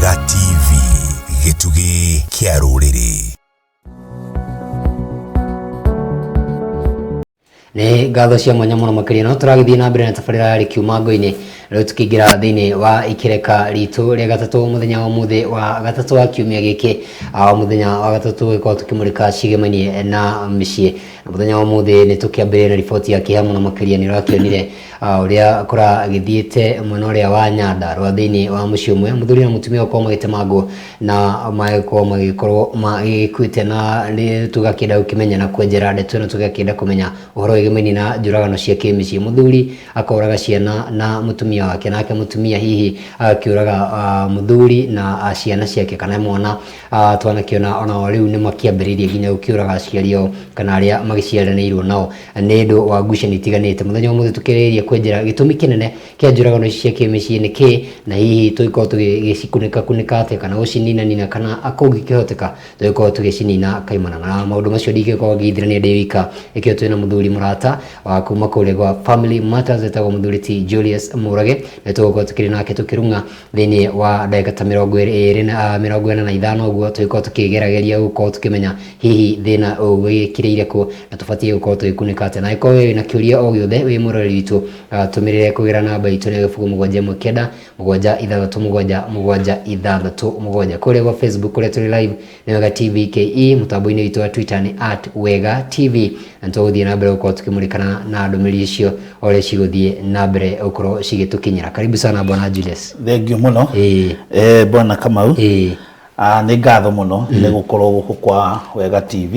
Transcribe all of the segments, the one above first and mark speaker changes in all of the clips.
Speaker 1: Wega TV, gĩtugĩ kĩa rũrĩrĩ.
Speaker 2: Nĩ ngatho cia mwanya mũno makĩria. No tũragĩthiĩ na mbere na tabarĩra ya Rĩkiuma Ngo-inĩ. Rĩu tũkĩingĩra thĩinĩ wa ikĩreka ritũ rĩa gatatũ mũthenya wa ũmũthĩ wa gatatũ wa kiumia gĩkĩ. O mũthenya wa gatatũ tũgĩkorwo tũkĩmũrĩka ciĩgemainie na mĩciĩ. Na mũthenya wa ũmũthĩ nĩ tũkĩambĩrĩria na riboti ya kĩeha mũno makĩria. Nĩ ũrakĩonire ũrĩa kũragĩthiĩte mwena ũrĩa wa Nyandarua thĩinĩ wa mũciĩ ũmwe, mũthuri na mũtumia gũkorwo magĩtemangwo na magĩkorwo magĩkorwo magĩkuĩte. Na nĩ tũgakĩenda gũkĩmenya na kwenjera ndeto ĩno, tũgakĩenda kũmenya ũhoro wĩgĩmaini na njũragano cia kĩmĩciĩ. Mũthuri akoraga ciana na mũtumia wake, nake mũtumia hihi agakĩũraga mũthuri na ciana ciake kana mwana. Twanakĩona ona o rĩu nĩ makĩambĩrĩirie nginya gũkĩũraga aciari ao kana arĩa magĩciaranĩirwo nao nĩ ũndũ wa ngucanio itiganĩte. Mũthenya wa ũmũthĩ tũkĩrĩrĩria kwenjera gĩtũmi kĩnene kĩa njũragano ici cia kĩmĩciĩ nĩ kĩĩ, na hihi tũngĩkorwo tũgĩcikunĩka kunĩka atĩa kana gũcininanina, kana kũngĩkĩhoteka tũgĩkorwo tũgĩcinina kaimana. Na maũndũ macio ndingĩkorwo ngĩithĩrania ndĩ wika, nĩkĩo twĩna mũthuri mũrata wa kuma kũrĩa gwa Family Matters etagwo mũthuri ti Julius Mũrage, na tũgũkorwo tũkĩrĩ nake tũkĩrung'a thĩinĩ wa ndagĩka ta 25 ũguo, tũgĩkorwo tũkĩgerageria gũkorwo tũkĩmenya hihi thĩna ũyũ wĩkĩrĩire kũ na tũbatiĩ gũkorwo tũgĩkunĩka atĩa. Na angĩkorwo wĩ na kĩũria o gĩothe wĩ mũroreri witũ, tũmĩrĩre kũgerera namba itũ nĩ 079 767 767. Kũrĩa gwa Facebook kũrĩa tũrĩ live nĩ Wega TV KE, mũtambo-inĩ witũ wa Twitter nĩ @WegaTV, na nĩtũgũthiĩ na mbere gũkorwo tũkĩmũrĩkana na ndũmĩrĩri icio o ũrĩa cigũthiĩ na mbere gũkorwo cigĩtũkinyĩra. Karibu sana bwana Julius.
Speaker 3: Thengiũ mũno. Bwana Kamau. Ah, nĩ ngatho mũno nĩ gũkorwo gũkũ kwa Wega TV.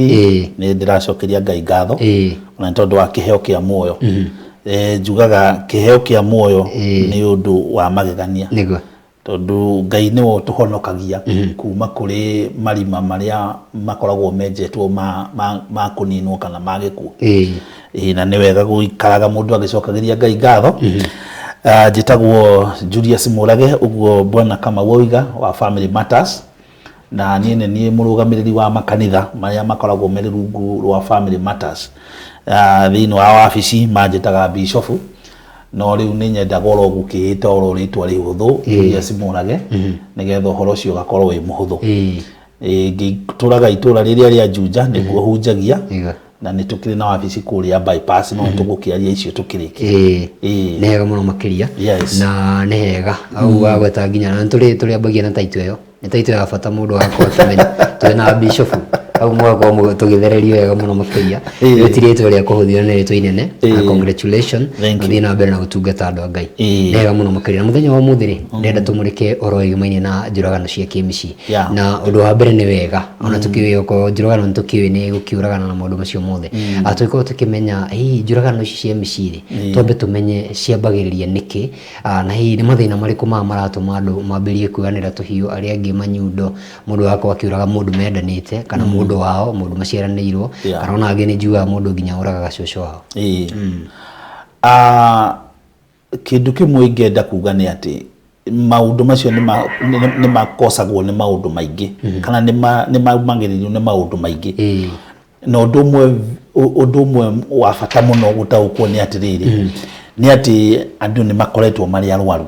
Speaker 3: Nĩ ndĩracokeria Ngai ngatho ona nĩ tondũ wa kĩheo kĩa muoyo. Njugaga kĩheo kĩa muoyo nĩ ũndũ wa magegania. Tondũ Ngai nĩwe ũtũhonokagia kuma kũrĩ marima marĩa makoragwo menjetwo ma, ma, ma kũninwo kana ma gĩkuũ. Ĩĩ, na nĩ wega gũikaraga mũndũ agĩcokagĩria Ngai ngatho. Ah, njĩtagwo Julius Mũrage, ũguo Bwana Kamau oiga, wa Family Matters, na niĩ nĩ niĩ mũrũgamĩrĩri wa makanitha marĩa makoragwo marĩ rungu rwa Family Matters. Ah, thĩinĩ wa wabici manjĩtaga bishofu, no rĩu nĩ nyendaga oro gũkĩĩta oro rĩtwa rĩhũthũ, Julius Mũrage, nĩgetha ũhoro ũcio ũgakorwo wĩ mũhũthũ. Ngĩtũraga itũra rĩrĩa rĩa Juja nĩkuo hunjagia. Na nĩ tũkĩrĩ na wabici kũrĩa Bypass, no tũgũkĩaria icio tũkĩrĩkia.
Speaker 2: Nĩ hega mũno makĩria. Na nĩ hega au wagweta nginya na nĩtũrĩ tũrĩambagia na taito ĩyo, nĩ taito ya bata mũndũ agakorwo akĩmenya twĩ na bishofu hau, mũgakorwo tũgĩthererio wega mũno makĩria. Rĩu ti rĩtwa rĩa kũhũthio, nĩ rĩtwa inene na congratulation.
Speaker 3: Thank you.
Speaker 2: Ũthiĩ na mbere na gũtungata andũ a Ngai. Nĩ wega mũno makĩria. Na mũthenya wa ũmũthĩ rĩ, ndĩrenda tũmũrĩke ũhoro wĩgĩmainie na njũragano cia kĩmĩciĩ. Na ũndũ wa mbere nĩ wega ona tũkĩũĩ okorwo njũragano nĩ tũkĩũĩ nĩ gũkĩũragana na maũndũ macio mothe. Tũgĩkorwo tũkĩmenya hihi njũragano ici cia mĩciĩ rĩ, twambe tũmenye ciambagĩrĩria nĩkĩ, na hihi nĩ mathĩna marĩkũ maya maratũma andũ mambĩrĩrie kuoyanĩra tũhiũ, arĩa angĩ manyundo, mũndũ agakorwo akĩũraga mũndũ mendanĩte kana mũndũ wao, mũndũ maciaranĩirwo, kana ona angĩ nĩ njugaga mũndũ nginya ũragaga cũcũ wao.
Speaker 3: Ah, kĩndũ kĩmwe ingĩenda kuga nĩ atĩ maũndũ macio nĩ makosagwo nĩ maũndũ maingĩ kana nĩ maumagĩrĩrio nĩ maũndũ maingĩ. Na ũndũ ũmwe wa bata mũno gũtaũkwo nĩ atĩrĩrĩ, nĩ atĩ andũ nĩ makoretwo marĩ arwaru.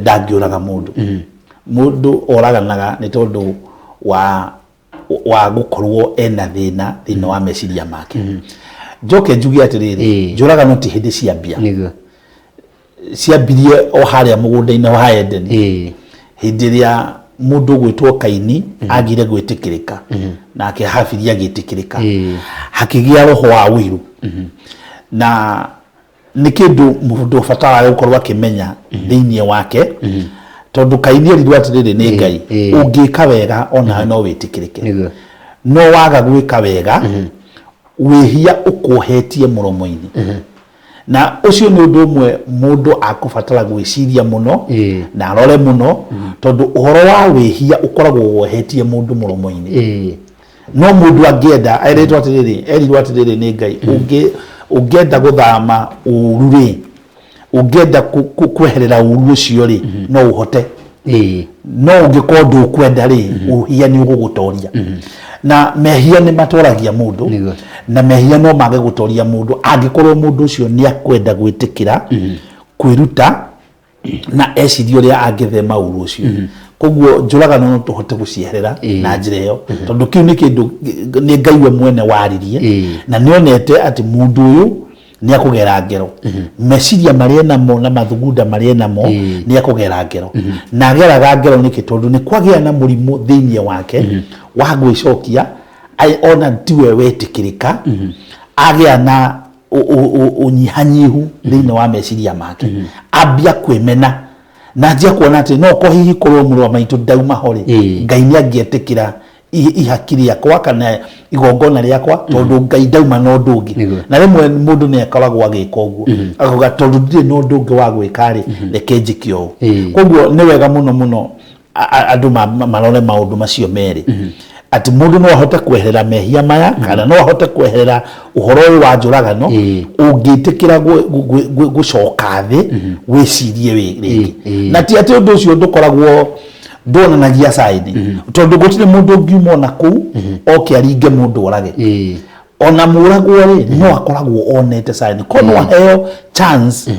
Speaker 3: Ndangĩũraga mũndũ. Mũndũ oraganaga nĩ tondũ wa gũkorwo ena thĩna thĩinĩ wa meciria make. Njoke njuge atĩrĩrĩ, njũragano ti hĩndĩ ciambia. Ciambirie o harĩa mũgũnda-inĩ wa Edeni, hĩndĩ ĩrĩa mũndũ ũgwĩtwo Kaini agire gwĩtĩkĩrĩka, nake Habili agĩtĩkĩrĩka, hakĩgĩa roho wa ũiru. Na nĩ kĩndũ mũndũ ũbataraga gũkorwo akĩmenya thĩinĩ wake, tondũ Kaini erirwo atĩrĩrĩ nĩ Ngai, ũngĩka wega onawe no wĩtĩkĩrĩke, no waga gwĩka wega wĩhia ũkuohetie mũromo-inĩ. Na ũcio nĩ ũndũ ũmwe mũndũ akũbatara gwĩciria mũno na arore mũno, tondũ ũhoro wa wĩhia ũkoragwo wohetie mũndũ mũromo-inĩ. No mũndũ angĩenda, erĩtwo atĩrĩrĩ, erirwo atĩrĩrĩ nĩ Ngai, ũngĩ Ũngĩenda gũthama ũru rĩ, ũngĩenda kweherera ũru ũcio rĩ, no ũhote. No ũngĩkorwo ndũkwenda rĩ, ũhia nĩ ũgũgũtoria, na mehia nĩ matoragia mũndũ. Na mehia no mage gũtoria mũndũ angĩkorwo mũndũ ũcio nĩ akwenda gwĩtĩkĩra kwĩruta na ecirie ũrĩa angĩthema ũru ũcio. Koguo njũragano no tũhote gũcieherera na njĩra ĩyo, tondũ kĩu nĩ kĩndũ nĩ Ngai we mwene waririe na nĩonete atĩ mũndũ ũyũ nĩ akũgera ngero, meciria marĩa enamo na mathugunda marĩa enamo. Nĩ akũgera ngero, na ageraga ngero nĩkĩ? Tondũ nĩ kwagĩa na mũrimũ thĩinĩ wake wa gwĩcokia ona tiwe wetĩkĩrĩka, agĩa na ũnyihanyihu thĩinĩ wa meciria make, ambia kwĩmena na anjia kuona atĩ no ko hihi korwo mũrũ wa maitũ ndauma ho rĩ, Ngai nĩ angĩetĩkĩra ihaki rĩakwa kana igongona rĩakwa, tondũ Ngai ndauma na ũndũ ũngĩ. Na rĩmwe mũndũ nĩ akoragwo agĩka ũguo, akauga tondũ ndirĩ na ũndũ ũngĩ wa gwĩka rĩ, reke njĩke ũũ. Koguo nĩ wega mũno mũno andũ marore maũndũ macio merĩ, atĩ mũndũ no ahote kweherera mehia maya kana no ahote kweherera ũhoro ũyũ wa njũragano ũngĩtĩkĩra gũcoka thĩ wĩcirie rĩngĩ. Na ti atĩ ũndũ ũcio ndũkoragwo nduonanagia saini, tondũ gũtirĩ mũndũ ũngiuma ona kũu oke aringe mũndũ orage. Ona mũragwo rĩ, no akoragwo onete saini ko no aheo chance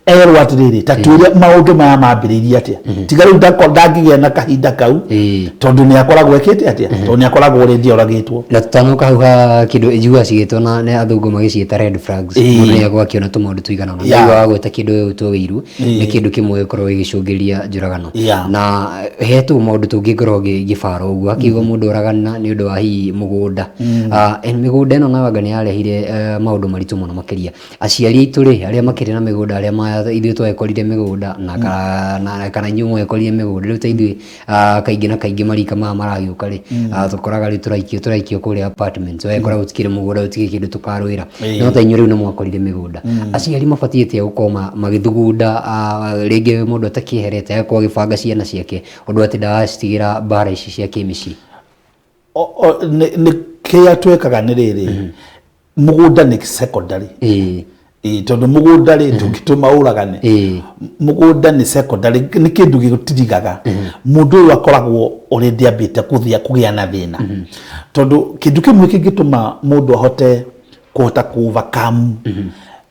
Speaker 3: erwo atĩrĩrĩ, ta twĩre maũndũ maya mambĩrĩirie atĩa. Tiga rĩu ndangĩgĩa na kahinda kau, tondũ nĩ akoragwo ekĩte atĩa, tondũ nĩ akoragwo already oragĩtwo.
Speaker 2: Na tutanoka hau ha kĩndũ njiguaga cigĩtwo na nĩ athũngũ magĩciĩta red flags. Mũndũ nĩ akoragwo akĩona tũmaũndũ tũigana ũna. Ndaigua wagweta kĩndũ gĩgwĩtwo wĩiru, nĩ kĩndũ kĩmwe gĩkoragwo gĩgĩcũngĩrĩria njũragano. Na he tu maũndũ tũngĩkorwo ngĩbara ũguo akiuga mũndũ oragana nĩ ũndũ wa hihi mũgũnda. Mĩgũnda ĩno nayo anga nĩ yarehire maũndũ maritũ mũno makĩria. Aciari aitũ rĩ, arĩa makĩrĩ na mĩgũnda, arĩa ithuĩ twekorire mĩgũnda na kana inyuĩ mwekorire mĩgũnda, rĩu ta ithuĩ kaingĩ na kaingĩ marika maya maragĩũka rĩ, tũkoraga rĩu tũraikio kũrĩa apartments, ũgakora gũtikĩrĩ mũgũnda, gũtikĩrĩ kĩndũ tũkarũĩra. No ta inyuĩ rĩu nĩ mwakorire mĩgũnda, aciari mabatiĩ atĩa gũkorwo magĩthugunda rĩngĩ mũndũ atakĩeherete agakorwo agĩbanga ciana ciake ũndũ atĩ ndagacitigĩra mbara ici cia kĩmĩciĩ?
Speaker 3: Nĩ kĩrĩa twekaga nĩ rĩrĩ, mũgũnda nĩ secondary. Ĩĩ, tondũ mũgũnda rĩ, ndũngĩtũma ũragane. Mũgũnda nĩ secondary, nĩ kĩndũ gĩtirigaga mũndũ ũyũ akoragwo already ambĩte kũthia kũgĩa na thĩna, tondũ kĩndũ kĩmwe kĩngĩtũma mũndũ ahote kũhota kũ overcome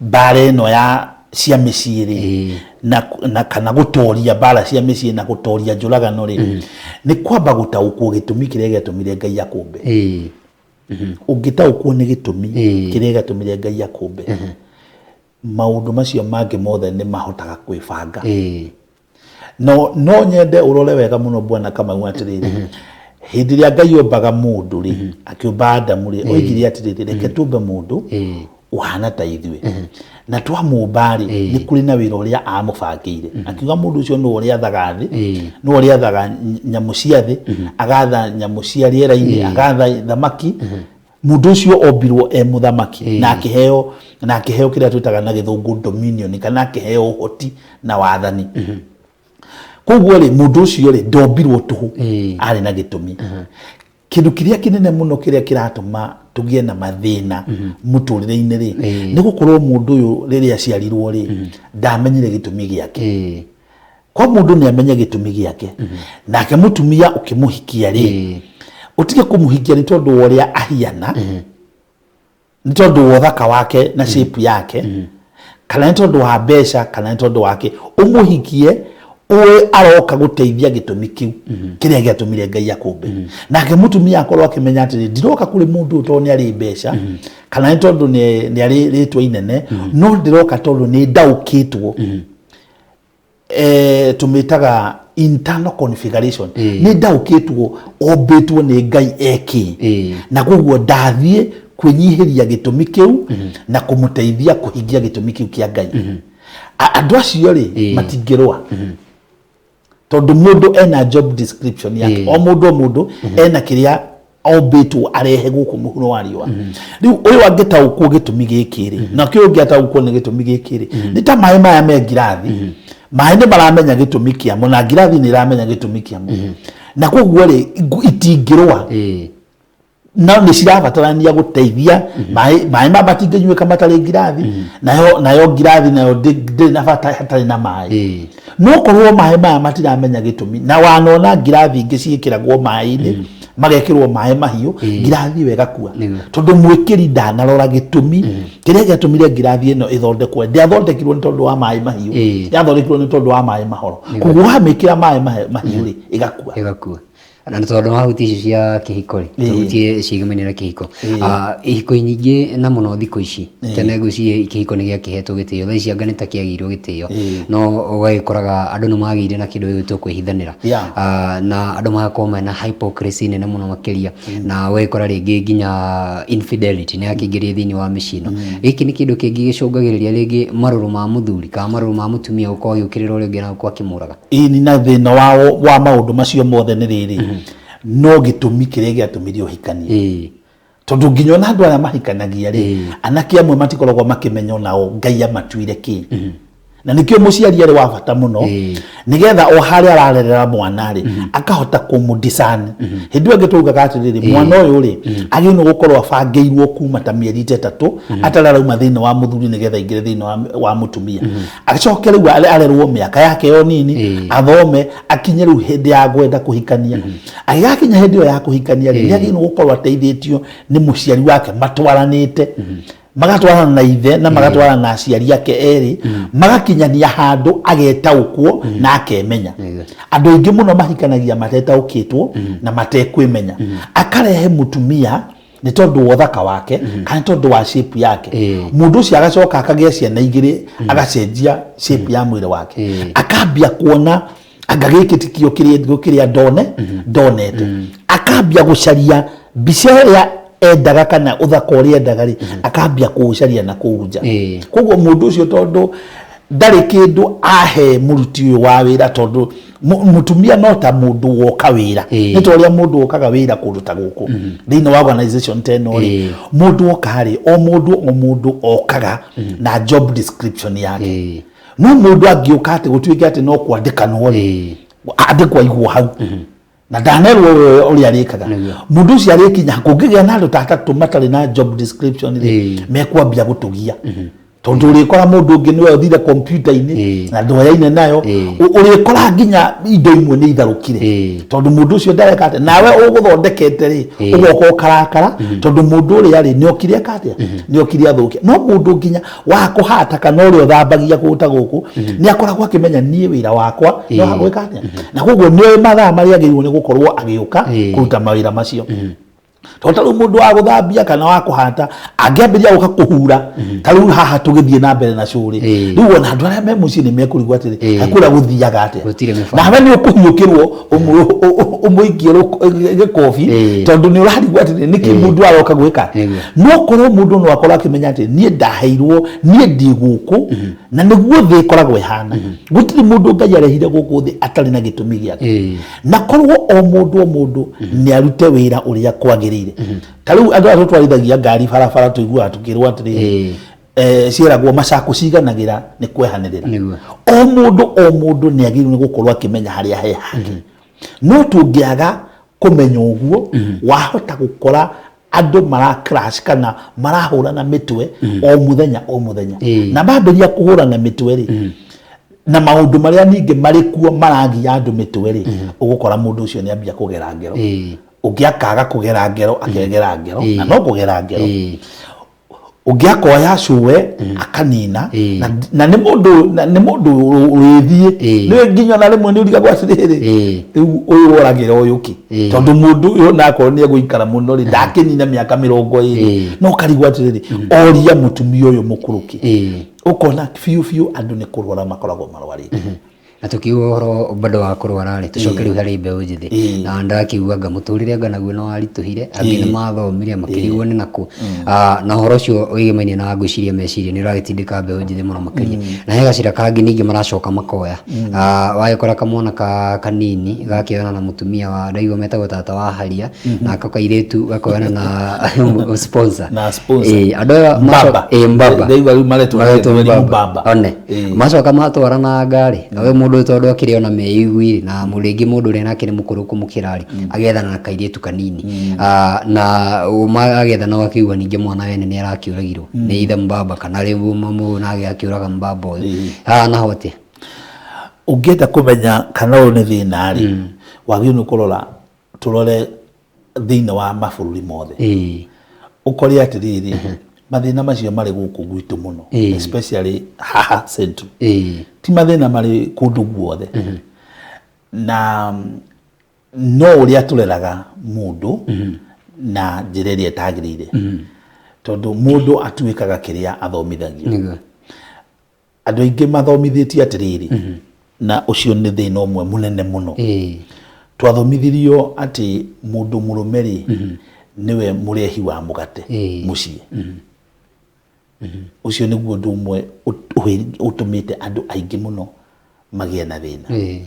Speaker 3: mbara ĩno ya cia mĩciĩ rĩ, na kana gũtoria mbara cia mĩciĩ na gũtoria njũragano rĩ, nĩ kwamba gũtaũkwo gĩtũmi kĩrĩa gĩatũmire Ngai akũmbe. Ũngĩtaũkwo nĩ gĩtũmi kĩrĩa gĩatũmire Ngai akũmbe, maũndũ macio mangĩ mothe nĩ mahotaga kwĩbanga. No no nyende ũrore wega mũno, Bwana Kamau, atĩrĩrĩ, hĩndĩ ĩrĩa Ngai ombaga mũndũ rĩ, akĩũmba Adamu rĩ, oigire atĩrĩrĩ, reke tũmbe mũndũ ũhana ta ithuĩ. Na twamũmba rĩ, nĩ kũrĩ na wĩra ũrĩa amũbangĩire. Akiuga mũndũ ũcio nĩwe ũrĩathaga thĩ, nĩwe ũrĩathaga nyamũ cia thĩ, agatha nyamũ cia rĩera-inĩ, agatha thamaki. Mũndũ ũcio ombirwo e mũthamaki na akĩheo kĩrĩa twĩtaga na gĩthũngũ dominion, kana akĩheo ũhoti na wathani. Koguo rĩ, mũndũ ũcio rĩ, ndombirwo tũhũ, arĩ na gĩtũmi. Kĩndũ kĩrĩa kĩnene mũno kĩrĩa kĩratũma tũgĩe na mathĩna mũtũrĩre-inĩ rĩ, nĩ gũkorwo mũndũ ũyũ rĩrĩa aciarirwo rĩ, ndamenyire gĩtũmi gĩake. Kwa mũndũ nĩ amenye gĩtũmi gĩake, nake mũtumia ũkĩmũhikia rĩ, ũtige kũmũhikia nĩ tondũ wa ũrĩa ahiana, nĩ tondũ wa ũthaka wake na shape yake, kana nĩ tondũ wa mbeca, kana nĩ tondũ wake. Ũmũhikie ũĩ aroka gũteithia gĩtũmi kĩu kĩrĩa gĩatũmire Ngai akũmbe. Nake mũtumia akorwo akĩmenya atĩrĩ, ndiroka kũrĩ mũndũ ũyũ tondũ nĩ arĩ mbeca kana nĩ tondũ nĩ arĩ rĩtwa inene, no ndĩroka tondũ nĩ ndaũkĩtwo, tũmĩtaga internal configuration, nĩ ndaũkĩtwo ombĩtwo nĩ Ngai ekĩ, na koguo ndathiĩ kwĩnyihĩria gĩtũmi kĩu na kũmũteithia kũhingia gĩtũmi kĩu kĩa Ngai. Andũ acio rĩ, matingĩrũa, tondũ mũndũ ena job description yake. O mũndũ, o mũndũ ena kĩrĩa ombĩtwo arehe gũkũ mũhuro wa riũa. Rĩu ũyũ angĩtaũkwo gĩtũmi gĩkĩ rĩ, na kĩo ũngĩ ataũkwo nĩ gĩtũmi gĩkĩ rĩ, nĩ ta maĩ maya me ngirathi. Maĩ nĩ maramenya gĩtũmi kĩamo na ngirathi nĩ ĩramenya gĩtũmi kĩamo, na koguo rĩ, itingĩrũa. No nĩ cirabatarania gũteithia maĩ. Maĩ ma matingĩnyuĩka matarĩ ngirathi, nayo ngirathi nayo ndĩrĩ na bata hatarĩ na maĩ. No korwo maĩ maya matiramenya gĩtũmi, na wanona ngirathi ingĩ ciĩkĩragwo maĩ-inĩ, magekĩrwo maĩ mahiũ, ngirathi ĩyo ĩgakua, tondũ mwĩkĩri ndanarora gĩtũmi kĩrĩa gĩatũmire ngirathi ĩno ĩthondekwo. Ndĩathondekirwo nĩ tondũ wa maĩ mahiũ, yathondekirwo nĩ tondũ wa maĩ mahoro. Koguo wamĩkĩra maĩ mahiũ rĩ, ĩgakua.
Speaker 2: Ĩgakua. Na nĩ tondũ wahutia icio cia kĩhiko rĩ, tũhutie ciĩgemaine na kĩhiko. Ihiko nyingĩ na mũno thikũ ici, tene ngwĩciria kĩhiko nĩ gĩakĩhetwo gĩtĩo, thaa ici anga nĩ ta kĩagĩirwo gĩtĩo, no ũgagĩkoraga andũ nĩ magĩire na kĩndũ gĩgwĩtwo kwĩhithanĩra. Na andũ magakorwo mena hypocrisy nene mũno makĩria, na ũgagĩkora rĩngĩ nginya infidelity nĩ yakĩingĩrire thĩinĩ wa mĩciĩ ĩno. Gĩkĩ nĩ kĩndũ kĩngĩ gĩcũngagĩrĩria rĩngĩ marũrũ ma mũthuri kana marũrũ ma mũtumia gũkorwo agĩũkĩrĩra ũrĩa ũngĩ na gũkorwo akĩmũraga.
Speaker 3: Ĩni, na thĩna wa maũndũ macio mothe nĩ rĩrĩ, no gĩtũmi kĩrĩa gĩatũmire ũhikanie. Tondũ nginya ona andũ aya mahikanagia rĩ, anake amwe matikoragwo makĩmenya onao Ngai amatuire kĩ. Na nĩkĩo mũciari arĩ wa bata mũno, nĩgetha o harĩa ararerera mwana rĩ, akahota kũmũ-discern. Hĩndĩ ĩyo ĩngĩ twaugaga atĩrĩrĩ, mwana ũyũ rĩ, agĩrĩirwo nĩ gũkorwo abangĩirwo kuma ta mĩeri ta 3 atarĩ arauma thĩinĩ wa mũthuri nĩgetha aingĩre thĩinĩ wa mũtumia. Acoke rĩu arerwo mĩaka yake yo nini, athome, akinye rĩu hĩndĩ ya kwenda kũhikania. Agĩgakinya hĩndĩ ĩyo ya kũhikania rĩ, nĩ agĩrĩirwo gũkorwo ateithĩtio nĩ mũciari wake, matwaranĩte, magatwarana na ithe na magatwarana na aciari ake erĩ, magakinyania handũ agetaũkwo na akemenya. Andũ aingĩ mũno mahikanagia matetaũkĩtwo na matekwĩmenya. Akarehe mũtumia nĩ tondũ wa ũthaka wake kana nĩ tondũ wa shape yake. Mũndũ ũcio agacoka akagĩa ciana igĩrĩ, agacenjia shape ya mwĩrĩ wake, akambia kuona anga gĩkĩ tikio kĩrĩa ndonete, akambia gũcaria mbica ĩrĩa endaga kana ũthaka ũrĩa endaga rĩ, akambia kũũcaria na kũu nja. Koguo mũndũ ũcio, tondũ ndarĩ kĩndũ ahe mũruti ũyũ wa wĩra, tondũ mũtumia no ta mũndũ woka wĩra, nĩ ta ũrĩa mũndũ wokaga wĩra kũndũ ta gũkũ thĩinĩ wa organization ta ĩno rĩ, mũndũ oka rĩ, o mũndũ o mũndũ okaga na job description yake. No mũndũ angĩũka atĩ gũtuĩke atĩ no kwandĩkanwo rĩ, andĩkwo aigwo hau na ndanerwo we ũrĩa arĩkaga, mũndũ ũcio arĩkinya kũngĩgĩa na andũ ta atatũ matarĩ na job description rĩ, mekwambia gũtũgia, tondũ ũrĩkora mũndũ ũngĩ nĩwe ũthire kompiuta-inĩ na ndoyaine nayo. Ũrĩkora nginya indo imwe nĩ itharũkire, tondũ mũndũ ũcio ndareka atĩa, nawe ũgũthondekete rĩ, ũgoka ũkarakara tondũ mũndũ ũrĩa rĩ nĩ okire eka atĩa, nĩ okire athũkia. No mũndũ nginya wa kũhata kana ũrĩa ũthambagia kũndũ ta gũkũ nĩ akoragwo akĩmenya niĩ wĩra wakwa nĩ wa gwĩka atĩa, na koguo nĩ oĩ mathaa marĩa agĩrĩirwo nĩ gũkorwo agĩũka kũruta mawĩra macio. Tondũ ta rĩu mũndũ wa gũthambia kana wa kũhata angĩambĩrĩria gũka kũhura ta rĩu haha tũgĩthiĩ na mbere na cũrĩ, rĩu ona andũ arĩa me mũciĩ nĩ mekũrigwo atĩrĩ, kũrĩa gũthiaga atĩa?
Speaker 2: Gũtirĩ mĩbango.
Speaker 3: Nawe nĩ ũkũhiũkĩrwo ũmũikie gĩkobi, tondũ nĩ ũrarigwo atĩrĩ, nĩkĩ mũndũ aroka gwĩka? No korwo mũndũ no akorwo akĩmenya atĩ niĩ ndaheirwo, niĩ ndĩ gũkũ na nĩguo thĩ ĩkoragwo ĩhana, gũtirĩ mũndũ Ngai arehire gũkũ thĩ atarĩ na gĩtũmi gĩake, na korwo o mũndũ o mũndũ nĩ arute wĩra ũrĩa kwagĩrĩire. Ta rĩu andũ arĩa tũtwarithagia ngari barabara tũiguaga tũkĩrwo atĩrĩrĩ, ciĩragwo macakũ ciganagĩra nĩ kwehanĩrĩra. O mũndũ o mũndũ nĩ agĩrĩirwo nĩ gũkorwo akĩmenya harĩa he hake. No tũngĩaga kũmenya ũguo, wahota gũkora andũ mara crash kana marahũrana mĩtwe o mũthenya o mũthenya. Na mambĩrĩria kũhũrana mĩtwe rĩ, na maũndũ marĩa ningĩ marĩ kuo maragia andũ mĩtwe rĩ, ũgũkora mũndũ ũcio nĩ ambia kũgera ngero. Ũngĩ akaga kũgera ngero, akegera ngero, na no kũgera ngero. Ũngĩ akoya cũwe akanina. Na nĩ mũndũ na nĩ mũndũ wĩthiĩ nĩ nginya ona rĩmwe nĩ ũrigagwo atĩrĩrĩ, rĩu ũyũ woragĩra ũyũ kĩ? Tondũ mũndũ ũyũ onakorwo nĩ egũikara mũno rĩ, ndakĩnina mĩaka 20. No ũkarigwo atĩrĩrĩ, oria mũtumia ũyũ mũkũrũ kĩ? Ũkona biũ biũ andũ nĩ kũrwara makoragwo marwarĩte.
Speaker 2: Na tukiuga ũhoro bado wa kũrwara rĩ, tũcoke rĩu harĩ mbeũ njĩthĩ. Na ndakĩigua anga mũtũrĩre anga naguo nĩ waritũhire, angĩ nĩ mathomire makĩrigwo nĩ nakũ. Na ũhoro ũcio wĩgĩmainie na ngwĩciria meciria nĩ ũragĩtindĩka mbeũ njĩthĩ mũno makĩria. Na he gacĩra kangĩ ningĩ maracoka makoya. Wagĩkora kamwana ka kanini gakĩoyana na mũtumia wa ndaigua metagwo tata wa haria, nako kairĩtu gakoyana na sponsor.
Speaker 3: Na sponsor.
Speaker 2: Ĩĩ, andũ aya
Speaker 3: Mbaba.
Speaker 2: Ĩĩ, mbaba.
Speaker 3: Ndaigua rĩu maretwo
Speaker 2: Maretwo
Speaker 3: na
Speaker 2: mbaba.
Speaker 3: mbaba.
Speaker 2: One. Macoka matwarana ngari, na we mũndũ Mũndũ tondũ akĩrĩ ona meigui na rĩngĩ mũndũ ũrĩa nake nĩ mũkũrũ kũmũkĩra rĩ, agethana na kairĩtu kanini. Na agethana ũgakĩigua ningĩ mwana wene nĩ arakĩũragirwo nĩ ithe mbaba kana rĩu mũndũ nake akĩũraga mbaba ũyũ. Haha naho atĩa?
Speaker 3: Ũngĩenda kũmenya kana ũyũ nĩ thĩna rĩ, wagĩrĩirwo nĩ kũrora, tũrore thĩinĩ wa mabũrũri mothe. Ũkore atĩrĩrĩ, mathĩna macio marĩ gũkũ gwitũ mũno, especially haha Central. Ti mathĩna marĩ kũndũ guothe. Na no ũrĩa tũreraga mũndũ na njĩra ĩrĩa ĩtagĩrĩire. Tondũ mũndũ atuĩkaga kĩrĩa athomithagio. Andũ aingĩ mathomithĩtio atĩrĩrĩ, na ũcio nĩ thĩna ũmwe mũnene mũno. Twathomithirio atĩ mũndũ mũrũme rĩ, nĩwe mũrehi wa mũgate mũciĩ. Ũcio nĩguo ũndũ ũmwe ũtũmĩte andũ aingĩ mũno magĩe na thĩna.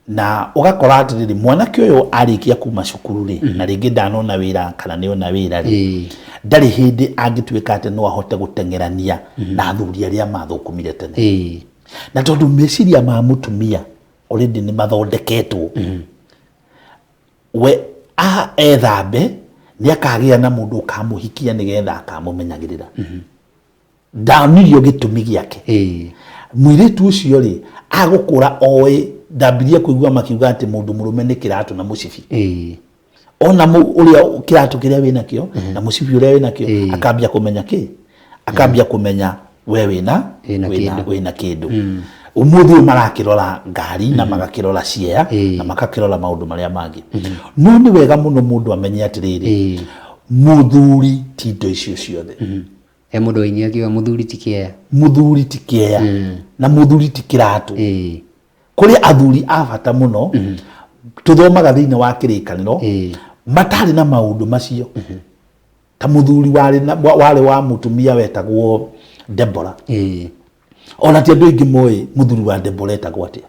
Speaker 3: Na ũgakora atĩrĩrĩ, mwanake ũyũ arĩkia kuma cukuru rĩ, na rĩngĩ ndanona wĩra kana nĩona wĩra rĩ, ndarĩ hĩndĩ angĩtuĩka atĩ no ahote gũteng'erania na athuri arĩa mathũkũmire tene. Na tondũ meciria ma mũtumia already nĩ mathondeketwo, we ethambe nĩ akagĩa na mũndũ ũkamũhikia nĩgetha akamũmenyagĩrĩra. Ndanirio gĩtũmi gĩake. Mũirĩtu ũcio rĩ, agũkũra oĩ, ndambirie kũigua makiuga atĩ mũndũ mũrũme nĩ kĩratũ na mũcibi. Ona ũrĩa kĩratũ kĩrĩa wĩnakĩo na mũcibi ũrĩa wĩnakĩo, akambia kũmenya kĩ? Akambia kũmenya we wĩna
Speaker 2: Wĩna kĩndũ.
Speaker 3: Wĩna kĩndũ. Ũmũthĩ ũyũ marakĩrora ngari na magakĩrora ciea na magakĩrora maũndũ marĩa mangĩ. No nĩ wega mũno mũndũ amenye atĩrĩrĩ, mũthuri ti indo icio ciothe.
Speaker 2: He mũndũ wainire akiuga mũthuri ti kĩea.
Speaker 3: Mũthuri ti kĩea na mũthuri ti kĩratũ. Kũrĩ athuri a bata mũno tũthomaga thĩinĩ wa kĩrĩkanĩro matarĩ na maũndũ macio. Ta mũthuri warĩ wa mũtumia wetagwo Deborah. Ona ti andũ aingĩ moĩ mũthuri wa Deborah etagwo atĩa.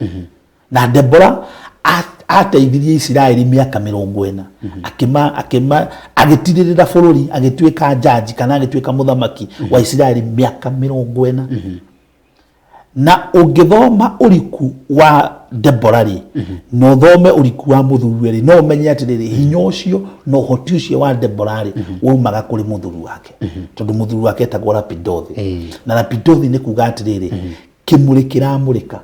Speaker 3: Na Deborah ateithirie Isiraeli mĩaka 40. Agĩtirĩrĩra bũrũri, agĩtuĩka jaji kana agĩtuĩka mũthamaki wa Isiraeli mĩaka 40. Na ũngĩthoma ũriku wa Deborah rĩ, na ũthome ũriku wa mũthuriwe rĩ, no ũmenye atĩrĩrĩ, hinya ũcio na ũhoti ũcio wa Deborah rĩ, waumaga kũrĩ mũthuri wake. Tondũ mũthuri wake etagwo Lapidothi. Na Lapidothi nĩ kuga atĩrĩrĩ, kĩmũrĩ kĩramũrĩka.